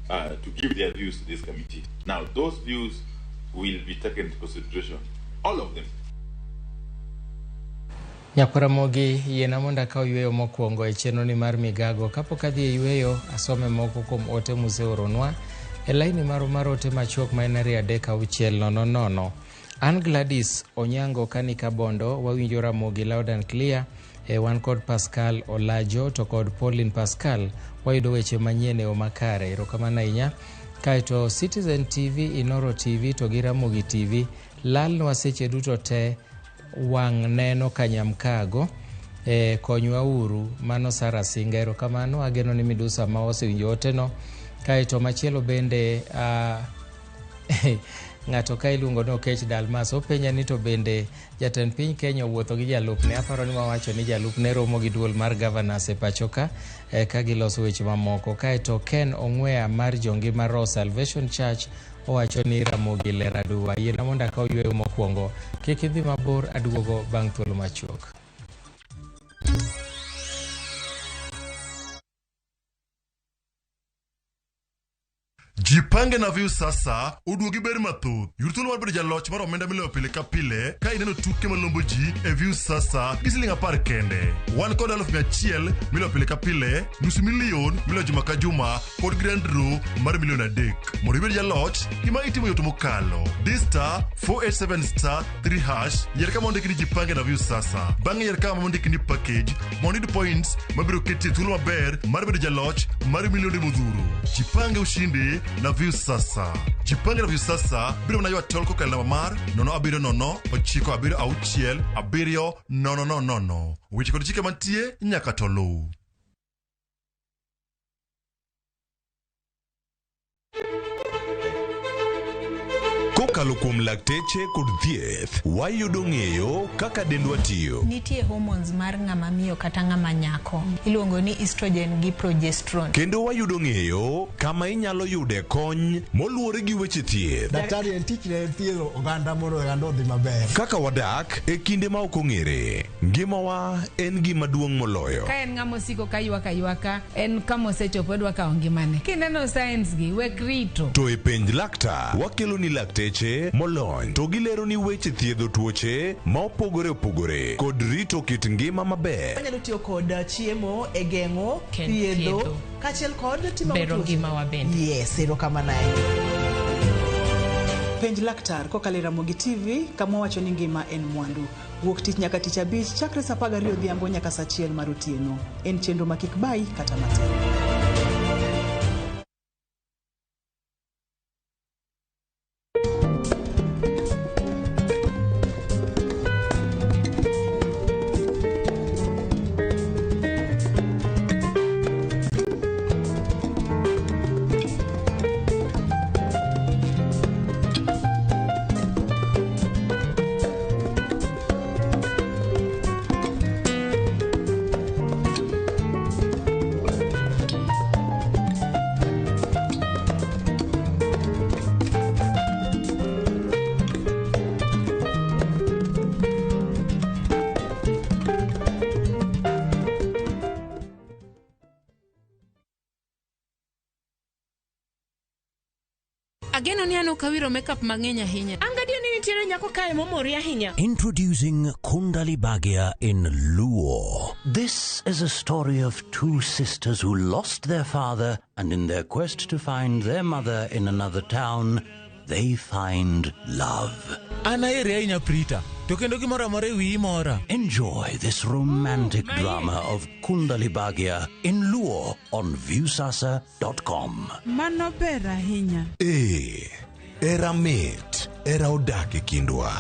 to give their views to this committee. Now, those views will be taken into consideration, all of them. Nyakwaramogi yiena mondo akaw yweyo mokwongo e chenro ni mar migago. Kapok adhi e yweyo, asome moko kuom ote museoronwa e laini maru mar ote machuok ma en 23600. An Gladys Onyango kani Kabondo, wawinjo Ramogi loud and clear Wan kod Pascal Olajo to kod Pauline Pascal wayudo weche manyien e yo makare. Erokamano ahinya. Kaeto Citizen TV, Inoro TV to gi Ramogi TV lalnwa seche duto te wang' neno kanyamkago. Konywa uru. Mano Sara Singa, erokamano. Ageno ni midusa ma osewinjo oteno. Kaeto machielo bende ng'ato ka iluongo ni Okech Dalmas openja ni to bende jatend piny Kenya owuotho gi jalupne. Aparo ni wawacho ni jalupne romo gi duol mar governors e pacho ka ka giloso weche mamoko. Kaeto Ken Ong'wea mar Jongima Roho Salvation Church owacho ni Ramogi ler aduwa. Yiena mondo akaw yweyo mokwongo. Kik idhi mabor, aduogo bang' thuolo machuok. Jipange na Viusasa oduogi ber mathoth. Yud thuolo mar bedo jaloch mar omenda miloyo pile ka pile ka ineno tuke malombo ji e Viusasa gi siling 10 kende. Wan kod 100,000 miloyo pile ka pile, nusu milion miloyo juma ka juma kod grand draw mar milion 3. Mondo ibed jaloch, gima itimo yot mokalo. Di star 487 star 3 hash, yier kama ondiki ni Jipange na Viusasa. Bang'e yier kama ondiki ni package mondo iyud points mabiro keti e thuolo maber mar bedo jaloch mar milionde modhuro. Jipange ushindi na Viusasa. Jipange na Viusasa biro mana ywa tol kokalo namba mar 070 976 7 0 0. Weche kod chike mantie nyaka to luw. Kokalo kuom lakteche kod thieth, wayudo ng'eyo kaka dendwa tiyo. Nitie hormones mar ng'ama miyo kata ng'ama nyako. Iluongo ni estrogen gi progesterone. Kendo wayudo ng'eyo kama inyalo yude kony moluwore gi weche thieth. Daktari en tich ne thiedho oganda mondo oganda odhi maber. Kaka wadak e kinde ma ok ong'ere, ngimawa en gima duong' moloyo. Ka en ng'ama osiko ka ywak aywaka, en kama osechopo odwa kawo ngimane. Kineno signs gi, wek rito. To e penj laktar, wakelo ni lakteche molony to gilero ni weche thiedho tuoche ma opogore opogore kod rito kit ngima maber. Wanyalo tiyo kod chiemo e geng'o, thiedho, thiedho. kaachiel kod timo Bero tuoche. ngimawa bende. Yes, erokamano ahinya. Penj laktar kokalo e Ramogi TV kama wacho ni ngima en mwandu. Wuok tich nyaka tich abich chakre saa 12 odhiambo nyaka saa 1 mar otieno. En chenro ma kik bayi kata matin. Ageno ni an ok awiro makeup mang'eny ahinya. An gadier ni nitiere nyako kae momori ahinya. Introducing Kundali Bhagya in Luo. This is a story of two sisters who lost their father, and in their quest to find their mother in another town, they find love. An aheri ahinya Prita, to kendo gimoro amora e wiyi mora. Enjoy this romantic drama of Kundali Bhagya in Luo on Viusasa.com. Mano ber ahinya. Ee, era mit, era odak e kindwa.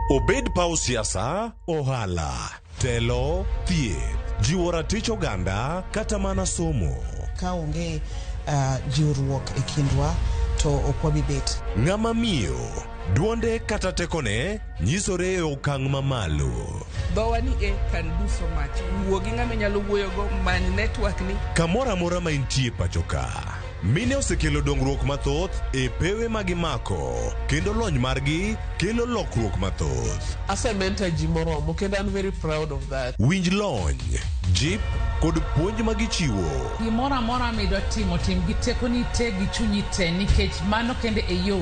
Obed paw siasa, ohala, telo, thieth, jiwo ratich oganda kata mana somo. Ka onge jiwruok e kindwa to ok wabi bet. Ng'ama miyo, duonde kata tekone nyisore e okang' mamalo. Dhowa ni e can do so much. Wuo gi ng'ama inyalo wuoyogo, many network ni. Kamoro amora ma intie pacho ka, mine osekelo dongruok mathoth e pewe ma gimako kendo lony margi kelo lokruok mathoth. Asementor ji moromo kendo an very proud of that. Winj lony, jip kod puonj ma gichiwo. Gimoro amora midwa timo, tim gi tekoni te gi chunyi te nikech mano kende e yo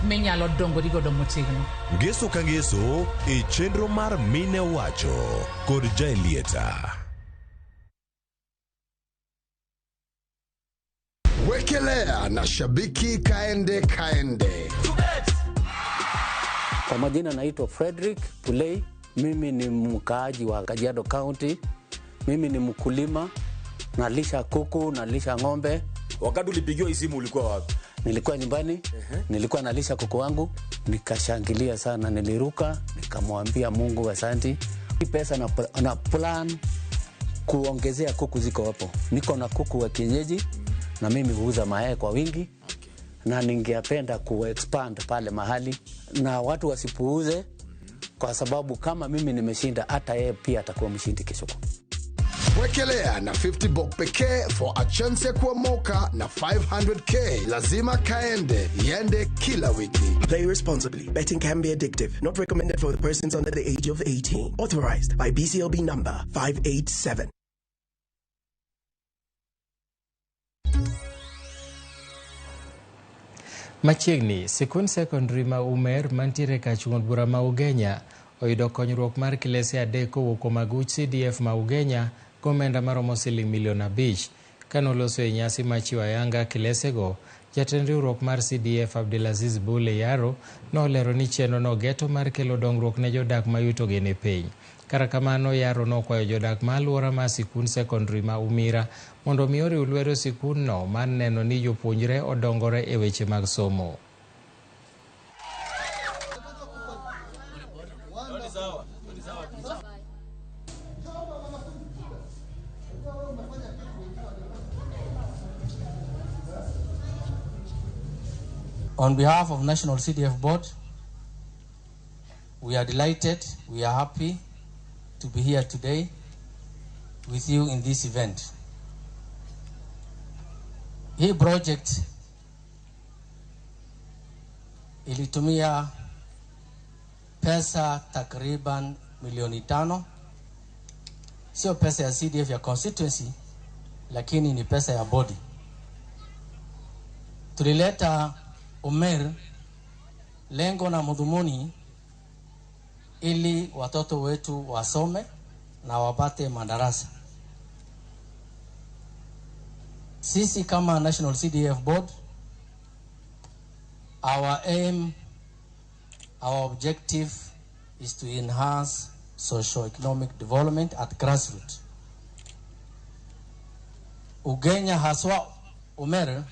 minyalo dongori godo motegno. Ngeso ka ngeso e chenro mar Mine Owacho kod Jaelieta. Wekelea na shabiki kaende kaende. Kwa majina naitwa Frederick Pulei. Mimi ni mkaaji wa Kajiado County. Mimi ni mkulima, nalisha kuku, nalisha ng'ombe. Wakati ulipigiwa hii simu ulikuwa wapi? Nilikuwa nyumbani, nilikuwa nalisha kuku wangu, nikashangilia sana, niliruka, nikamwambia Mungu asanti. Hii pesa na plan kuongezea kuku ziko hapo. Niko na kuku wa kienyeji na mimi huuza mayai kwa wingi. Na ningependa kuexpand pale mahali na watu wasipuuze, kwa sababu kama mimi nimeshinda, hata yeye pia atakuwa mshindi kesho. Wekelea na 50 bob pekee for a chance ya kuomoka na 500k. Lazima kaende, iende kila wiki. Play responsibly. Betting can be addictive. Not recommended for persons under the age of 18. Authorized by BCLB number 587. Machiegni, sikund sekondari ma Umer mantiere kach od bura ma Ugenya oyudo konyruok mar kilese 3 kowuok kuom aguch CDF ma Ugenya gomenda maromo siling milion 5. Kanoloso e nyasi mar chiwo ayanga kilesego, jatend riwruok mar CDF Abdulaziz Bule Yaro nolero ni chenro no geto mar kelo dongruok ne jodak ma yutogi ni piny. Kata kamano, Yaro nokwayo jodak ma alwora mar sikund sekondari ma Umira mondo mi oriw lwedo sikundno mar neno ni jopuonjre odongore e weche mag somo. On behalf of National CDF Board, we are delighted, we are happy to be here today with you in this event. Hii project ilitumia pesa takriban milioni 5. Sio pesa ya CDF ya constituency, lakini ni pesa ya body. Tulileta Umer lengo na madhumuni ili watoto wetu wasome na wapate madarasa. Sisi kama National CDF Board, our aim, our objective is to enhance socio-economic development at grassroots. Ugenya haswa Umer,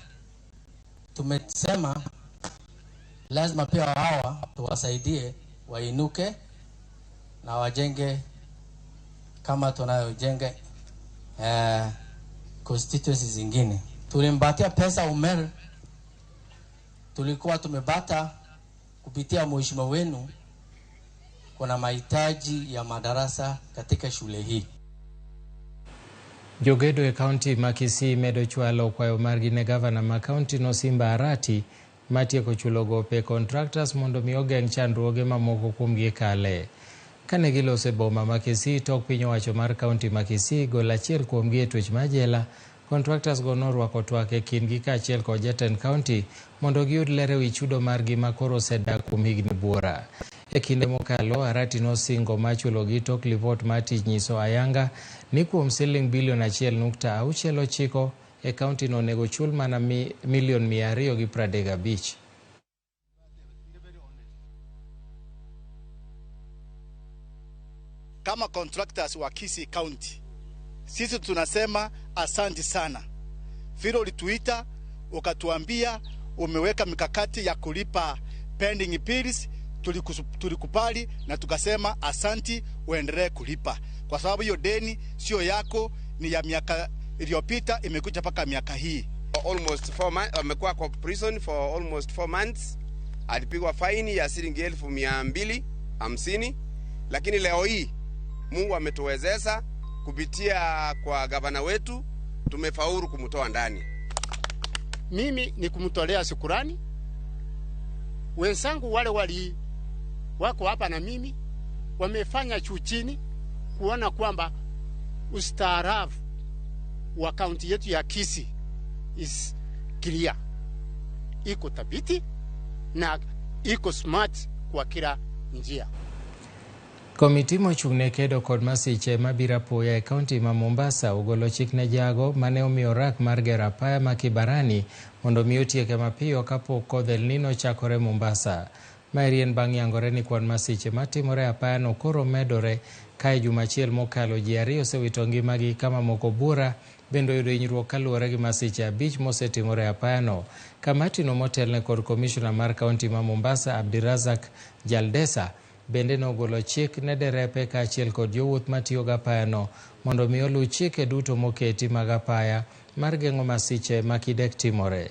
tumesema lazima pia hawa tuwasaidie wainuke na wajenge kama tunayojenga constituencies zingine. Tulimpatia pesa Umer, tulikuwa tumebata kupitia mheshimiwa wenu, kuna mahitaji ya madarasa katika shule hii. Jogedo e kaunti ma Kisii medo chwalo kwayo margi ne gavana ma kaunti no Simba Arati matieko chulo gope contractors mondo mi ogeng' chandruoge mamoko kuomgi kale. Kane giloso e boma ma Kisii tok piny owacho mar kaunti ma Kisii golo achiel kuomgi e twech mar jela, contractors go norwako twak e kindgi kaachiel kod jatend kaunti mondo giyud ler ewi chudo margi ma koro osedak kuom higni buora. E kinde mokalo, Arati nosingo mar chulogi tok lipot mar tich nyiso ayanga ni kuom siling bilion 1.69 e kaunti no onego chul mana milion 235. Kama contractors wa Kisii County, sisi tunasema asante sana. Vile ulituita ukatuambia umeweka mikakati ya kulipa pending bills, tulikubali na tukasema asanti, uendelee kulipa. Kwa sababu hiyo deni sio yako, ni ya miaka iliyopita, imekuja mpaka miaka hii. Almost 4 months amekuwa kwa prison for almost 4 months. Alipigwa faini ya shilingi 250, lakini leo hii Mungu ametuwezesha kupitia kwa gavana wetu, tumefaulu kumtoa ndani. Mimi ni kumtolea shukrani wenzangu wale wali wako hapa na mimi, wamefanya juu chini kuona kwamba ustaarabu wa kaunti yetu ya Kisii is clear, iko thabiti na iko smart kwa kila njia. Komiti mochung' ne kedo kod masiche mabiro apoya e kaunti ma Mombasa ogolo chik ne jago mane omiyo rak mar gero apaya ma Kibarani mondo mi otieke mapiyo kapok kodh El Nino ochakore Mombasa. Maeri en bang' yangore ni kwan masiche matimore e apayano koro medore ka e juma achiel mokalo ji 2 osewito ngimagi ka mamoko buora bende oyudo hinyruok kaluwore gi masiche 5 mosetimore e apayano. Kamatino motelne kod komishona mar kaunti ma Mombasa Abdirazak Jaldesa bende nogolo chik ne derepe kaachiel kod jowuoth matiyo gi apayano mondo mi oluw chike duto moketi mag apaya mar geng'o masiche ma kidek timore.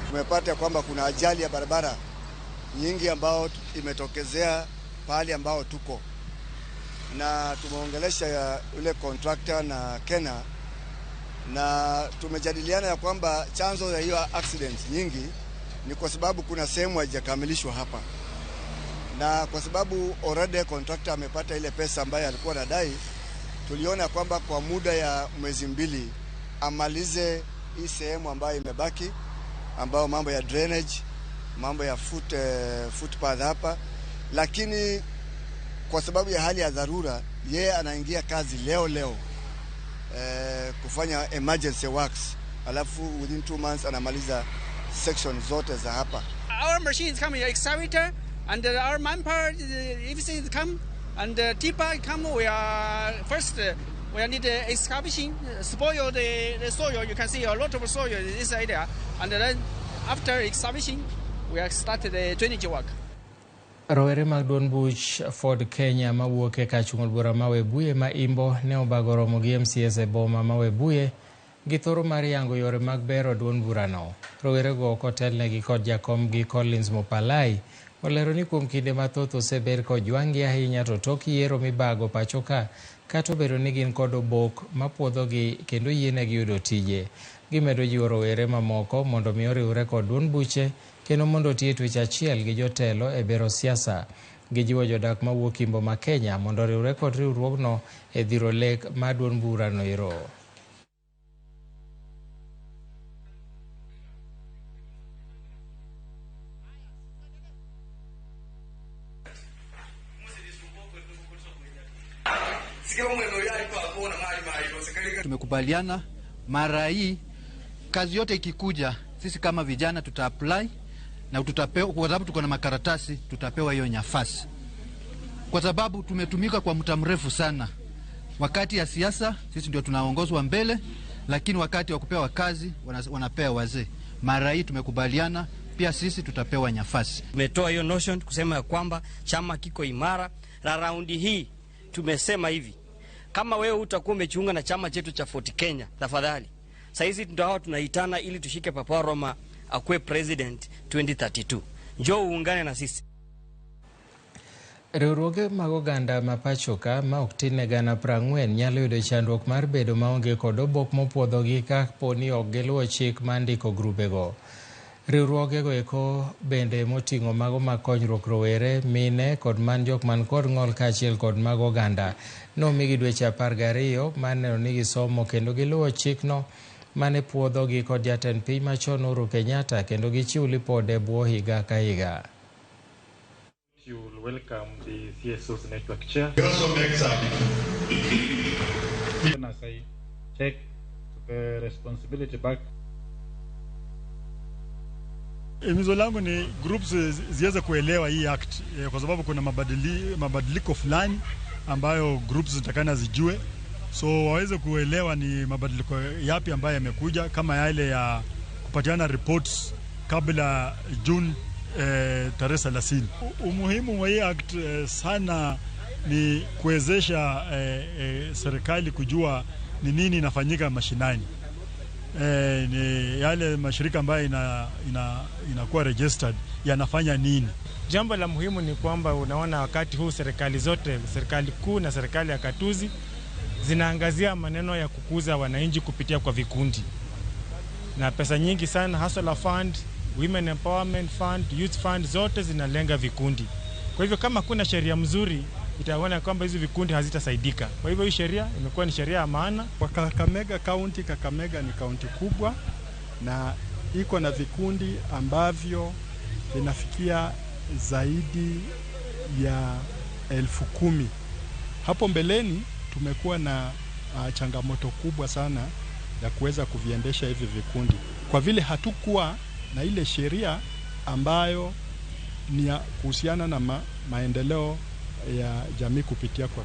Tumepata kwamba kuna ajali ya barabara nyingi ambao imetokezea pahali ambao tuko, na tumeongelesha yule contractor na Kena, na tumejadiliana ya kwamba chanzo ya hiyo accident nyingi ni kwa sababu kuna sehemu haijakamilishwa hapa, na kwa sababu already contractor amepata ile pesa ambayo alikuwa anadai, tuliona kwamba kwa muda ya mwezi 2 amalize hii sehemu ambayo imebaki, ambao mambo ya drainage, mambo ya footpath hapa. Lakini kwa sababu ya hali ya dharura, yeye anaingia kazi leo kufanya emergency works, alafu within 2 months anamaliza section zote za hapa. Our machines come excavator and our manpower, everything come and tipper come. We are first we need excavation, spoil the soil. You can see a lot of soil in this area, and then after excavation we are started the drainage work. Rowere mag duond buch Ford Kenya mawuok e kar chung' od bura ma Webuye ma Imbo ne obago romo gi MCAs e boma ma Webuye gi thoro mar yango yore mag bero duond burano. Rowerego kotelnegi kod jakomgi Collins Mopalai olero ni kuom kinde mathoth oseber kojwang'gi ahinya to tok yiero mibago pacho ka kata obedo ni gin kod obok mapuodhogi kendo yienegi yudo tije. Gimedo jiwo rowere mamoko mondo mi oriwre kod duond buche kendo mondo otiye twech achiel gi jotelo e bero siasa. Gijiwo jodak mawuok Imbo ma Kenya mondo oriwre kod riwruogno e dhiro lek mar duond burano ero. Tumekubaliana mara hii kazi yote ikikuja, sisi kama vijana tuta apply na tutapewa, kwa sababu tuko na makaratasi, tutapewa hiyo nafasi. Kwa sababu tumetumika kwa muda mrefu sana. Wakati ya siasa sisi ndio tunaongozwa mbele, lakini wakati wa kupewa kazi wanapewa wazee. Mara hii tumekubaliana pia sisi tutapewa nafasi. Tumetoa hiyo notion kusema kwamba chama kiko imara, na raundi hii tumesema hivi: kama wewe utakuwa umejiunga na chama chetu cha Ford Kenya, tafadhali saizi ndio tunaitana ili tushike Papa Roma akuwe president 2032. Njoo uungane na sisi. Riwruoge mag oganda ma pacho ka ma ok tin ne 40,000 nyalo yudo chandruok mar bedo maonge kod obok mopuodhogi kapo ni ok giluwo chik mar ndiko grubego. Riwruogego eko bende moting'o mago mag konyruok rowere, mine kod man jok man kod ng'ol kaachiel kod mag oganda nomigi dweche 12 mar neno ni gisomo kendo giluwo chikno mane puodhogi kod jatend piny machon Uhuru Kenyatta kendo gichiw lipode e bwo higa ka higa. You will welcome the CSO's network chair. He also makes a As I take the responsibility back. Himizo langu ni groups ziweze kuelewa hii act, kwa sababu kuna mabadiliko fulani ambayo groups zitakana zijue, so waweze kuelewa ni mabadiliko yapi ambayo yamekuja, kama yale ya kupatiana reports kabla June tarehe 30. Umuhimu wa hii act sana ni kuwezesha serikali kujua ni nini inafanyika mashinani. Ni yale mashirika ambayo inakuwa registered yanafanya nini. Jambo la muhimu ni kwamba unaona wakati huu serikali zote, serikali kuu na serikali ya katuzi, zinaangazia maneno ya kukuza wananchi kupitia kwa vikundi. Na pesa nyingi sana, Hustler Fund, Women Empowerment Fund, Youth Fund, zote zinalenga vikundi. Kwa hivyo kama kuna sheria mzuri itaona kwamba hizi vikundi hazitasaidika. Kwa hivyo hii sheria imekuwa ni sheria ya maana. Kwa Kakamega County, Kakamega ni kaunti kubwa na iko na vikundi ambavyo vinafikia zaidi ya 10,000. Hapo mbeleni tumekuwa na changamoto kubwa sana ya kuweza kuviendesha hivi vikundi kwa vile hatukuwa na ile sheria ambayo ni ya kuhusiana na maendeleo ya jamii kupitia kwa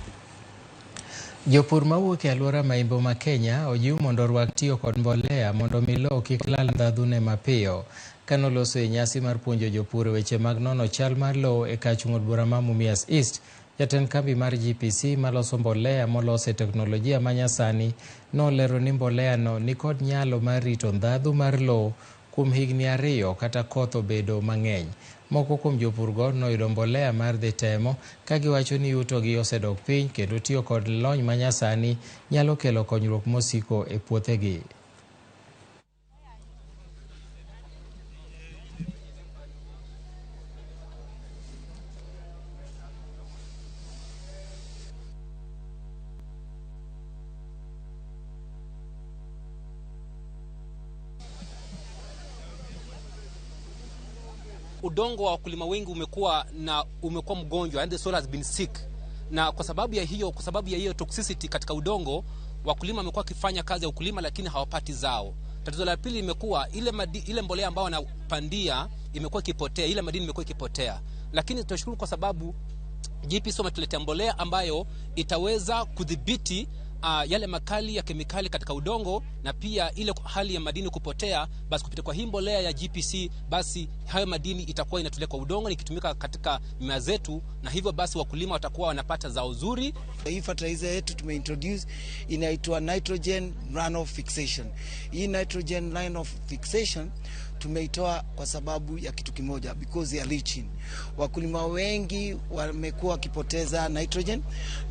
Jopur mawuok e alwora ma Imbo ma Kenya ojiw mondo orwak tiyo kod mbolea mondo mi lowo kik lal ndhadhune mapiyo. Kanoloso e nyasi mar puonjo jopur weche mag nono chal mar lowo e kach ng'ud bura ma Mumias East, jatend kambi mar GPC maloso mbolea molos e teknolojia manyasani nolero ni mbolea no nikod nyalo mar rito ndhadhu mar lowo kuom higni 2 kata koth obedo mang'eny. Moko kuom jopurgo noyudo mbolea mar dhi temo ka giwacho ni yutogi osedok piny kendo tiyo kod lony manyasani nyalo kelo konyruok mosiko e puothegi. Udongo wa wakulima wengi umekuwa mgonjwa, and the soil has been sick. Na kwa sababu ya hiyo toxicity katika udongo, wakulima wamekuwa wakifanya kazi ya ukulima lakini hawapati zao. Tatizo la pili imekuwa ile mbolea ambayo wanapandia imekuwa ikipotea, ile madini imekuwa ikipotea. Lakini tunashukuru kwa sababu GPC wametuletea mbolea ambayo itaweza kudhibiti yale makali ya kemikali katika udongo na pia ile hali ya madini kupotea. Basi kupitia kwa hii mbolea ya GPC, basi hayo madini itakuwa inatulia kwa udongo nikitumika katika mimea zetu, na hivyo basi wakulima watakuwa wanapata zao zuri. Hii fertilizer yetu tumeintroduce inaitwa nitrogen runoff fixation. Hii nitrogen runoff fixation tumeitoa kwa sababu ya kitu kimoja, because ya leaching. Wakulima wengi wamekuwa wakipoteza nitrogen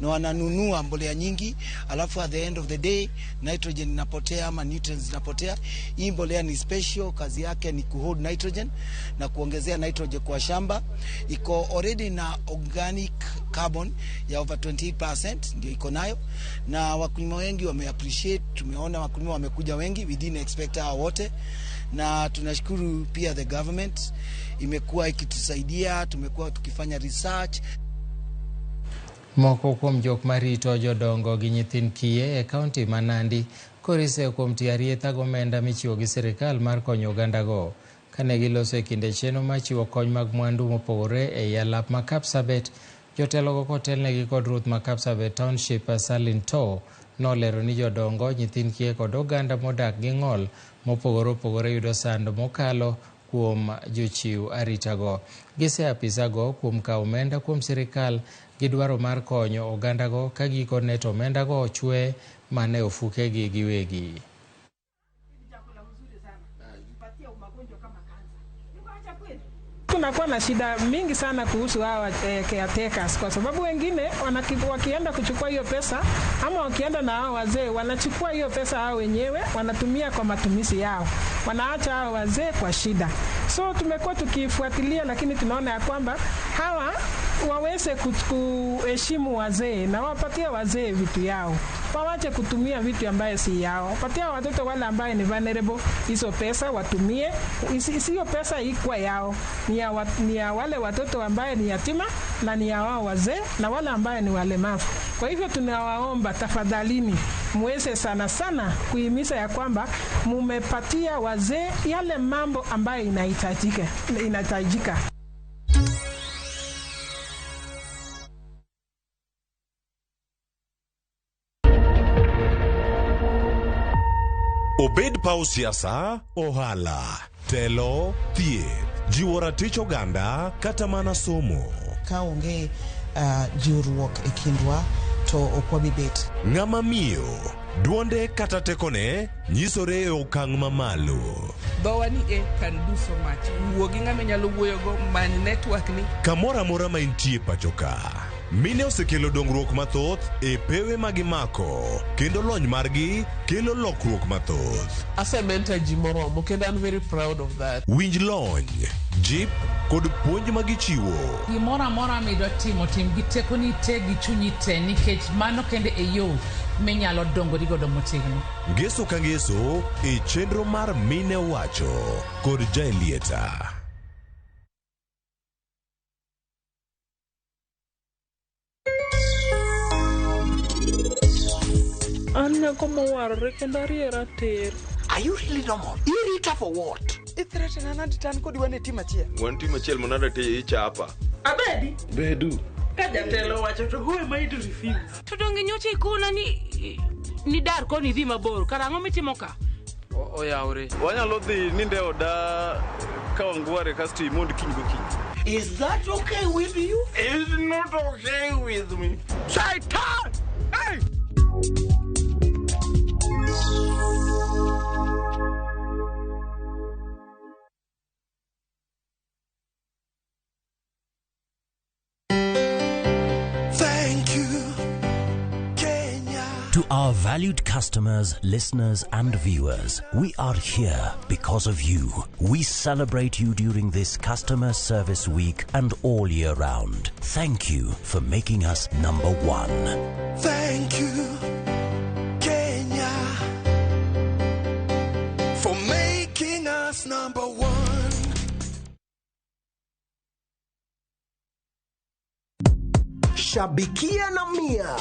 na wananunua mbolea nyingi, alafu at the end of the day nitrogen inapotea ama nutrients zinapotea. Hii mbolea ni special, kazi yake ni kuhold nitrogen na kuongezea nitrogen kwa shamba. Iko already na organic carbon ya over 28% ndio iko nayo, na wakulima wengi wame appreciate. Tumeona wakulima wamekuja wengi, we didn't expect hao wote, na tunashukuru pia the government imekuwa ikitusaidia, tumekuwa tukifanya research. Moko kuom jok marito jodongo gi nyithind kiye e kaunti ma Nandi korise kuom tiyo arietha gomenda michiwo gi sirikal mar konyo ogandago. Kane giloso e kinde chenro mar chiwo kony mag mwandu mopogore ei alap ma Kapsabet, jotelogo kotelnegi kod ruoth ma Kapsabet Township Salin Too nolero ni jodongo, nyithind kiye kod oganda modak gi ng'ol mopogore opogore yudo sand mokalo kuom jochiw aritago. Gise apisago kuom kawo omenda kuom sirikal gi dwaro mar konyo ogandago ka gikone to omendago ochwe mana e ofukegi giwegi. Tunakuwa na shida mingi sana kuhusu hawa caretakers, kwa sababu wengine wakienda kuchukua hiyo pesa ama wakienda na hao wazee wanachukua hiyo pesa hao wenyewe wanatumia kwa matumizi yao, wanaacha hao wazee kwa shida. So tumekuwa tukifuatilia, lakini tunaona ya kwamba hawa waweze kuheshimu wazee na wapatie wazee vitu yao, wawache kutumia vitu ambaye si yao, wapatie watoto wale ambaye ni vulnerable hizo pesa watumie. Hiyo pesa ikuwa yao, ni ya wale watoto ambaye ni yatima na ni ya wao wazee na wale ambaye ni walemavu. Kwa hivyo tunawaomba tafadhalini muweze sana sana kuhimiza ya kwamba mumepatia wazee yale mambo ambayo inahitajika. Obed paw siasa, ohala, telo, thieth, jiwo ratich oganda kata mana somo. Ka onge jiwruok e kindwa to ok wabi bet. Ng'ama miyo, duonde kata tekone nyisore e okang' mamalo. Dhowa ni e can do so much. Wuo gi ng'ama inyalo wuoyogo, many network ni. Kamoro amora ma intie pacho ka, mine osekelo dongruok mathoth e pewe magimako, kendo lony margi kelo lokruok mathoth. Asementa ji moromo kendo I'm very proud of that. Winj lony, jip kod puonj ma gichiwo. Gimoro amora midwa timo, tim gi tekoni te gi chunyi te nikech mano kende e yo minyalo dongori godo motegno. Ngeso ka ngeso e chenro mar Mine Owacho kod Jaelieta. An nyako mowarore kendo ariera tir. Are you really normal? Irita for what? Ithreatena nadi to an kodi wan e team achiel. Wan team achiel manade to ichapa. Abedi. Bedu. Ka jatelo owacho to who am I to refuse? To donge nyocha ikona ni ni dar koni idhi mabor, kara ang'o mitimo ka? Oyawre. Wanyalo dhi ninde oda Kawangware kasto imond kiny gokinyi. Is that okay with you? It's not okay with me. Shaitan! Hey! Thank you, Kenya. To our valued customers, listeners, and viewers, we are here because of you. We celebrate you during this Customer Service Week and all year round. Thank you for making us number one. Thank you, Kenya, for making us number one. Shabikia na Mia.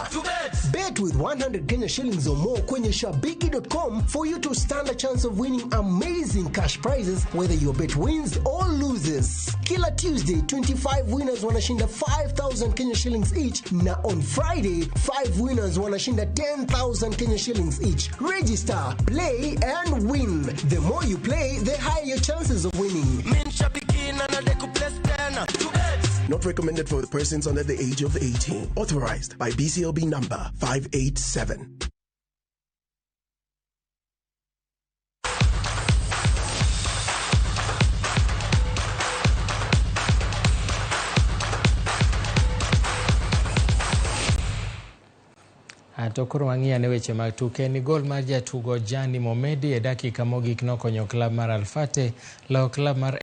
Bet with 100 Kenya shillings or more kwenye shabiki.com for you to stand a chance of winning amazing cash prizes whether your bet wins or loses. Kila Tuesday 25 winners wanashinda 5000 Kenya shillings each na on Friday 5 winners wanashinda 10,000 Kenya shillings each. Register, play and win. The more you play, the higher your chances of winning. Not recommended for persons under the age of 18. Authorized by BCLB number 587. To koro wang'i ane weche mag tuke ni gol mar jatugo Jani Momedi e dakika mogik nokonyo klab mar Al Fateh loyo klab mar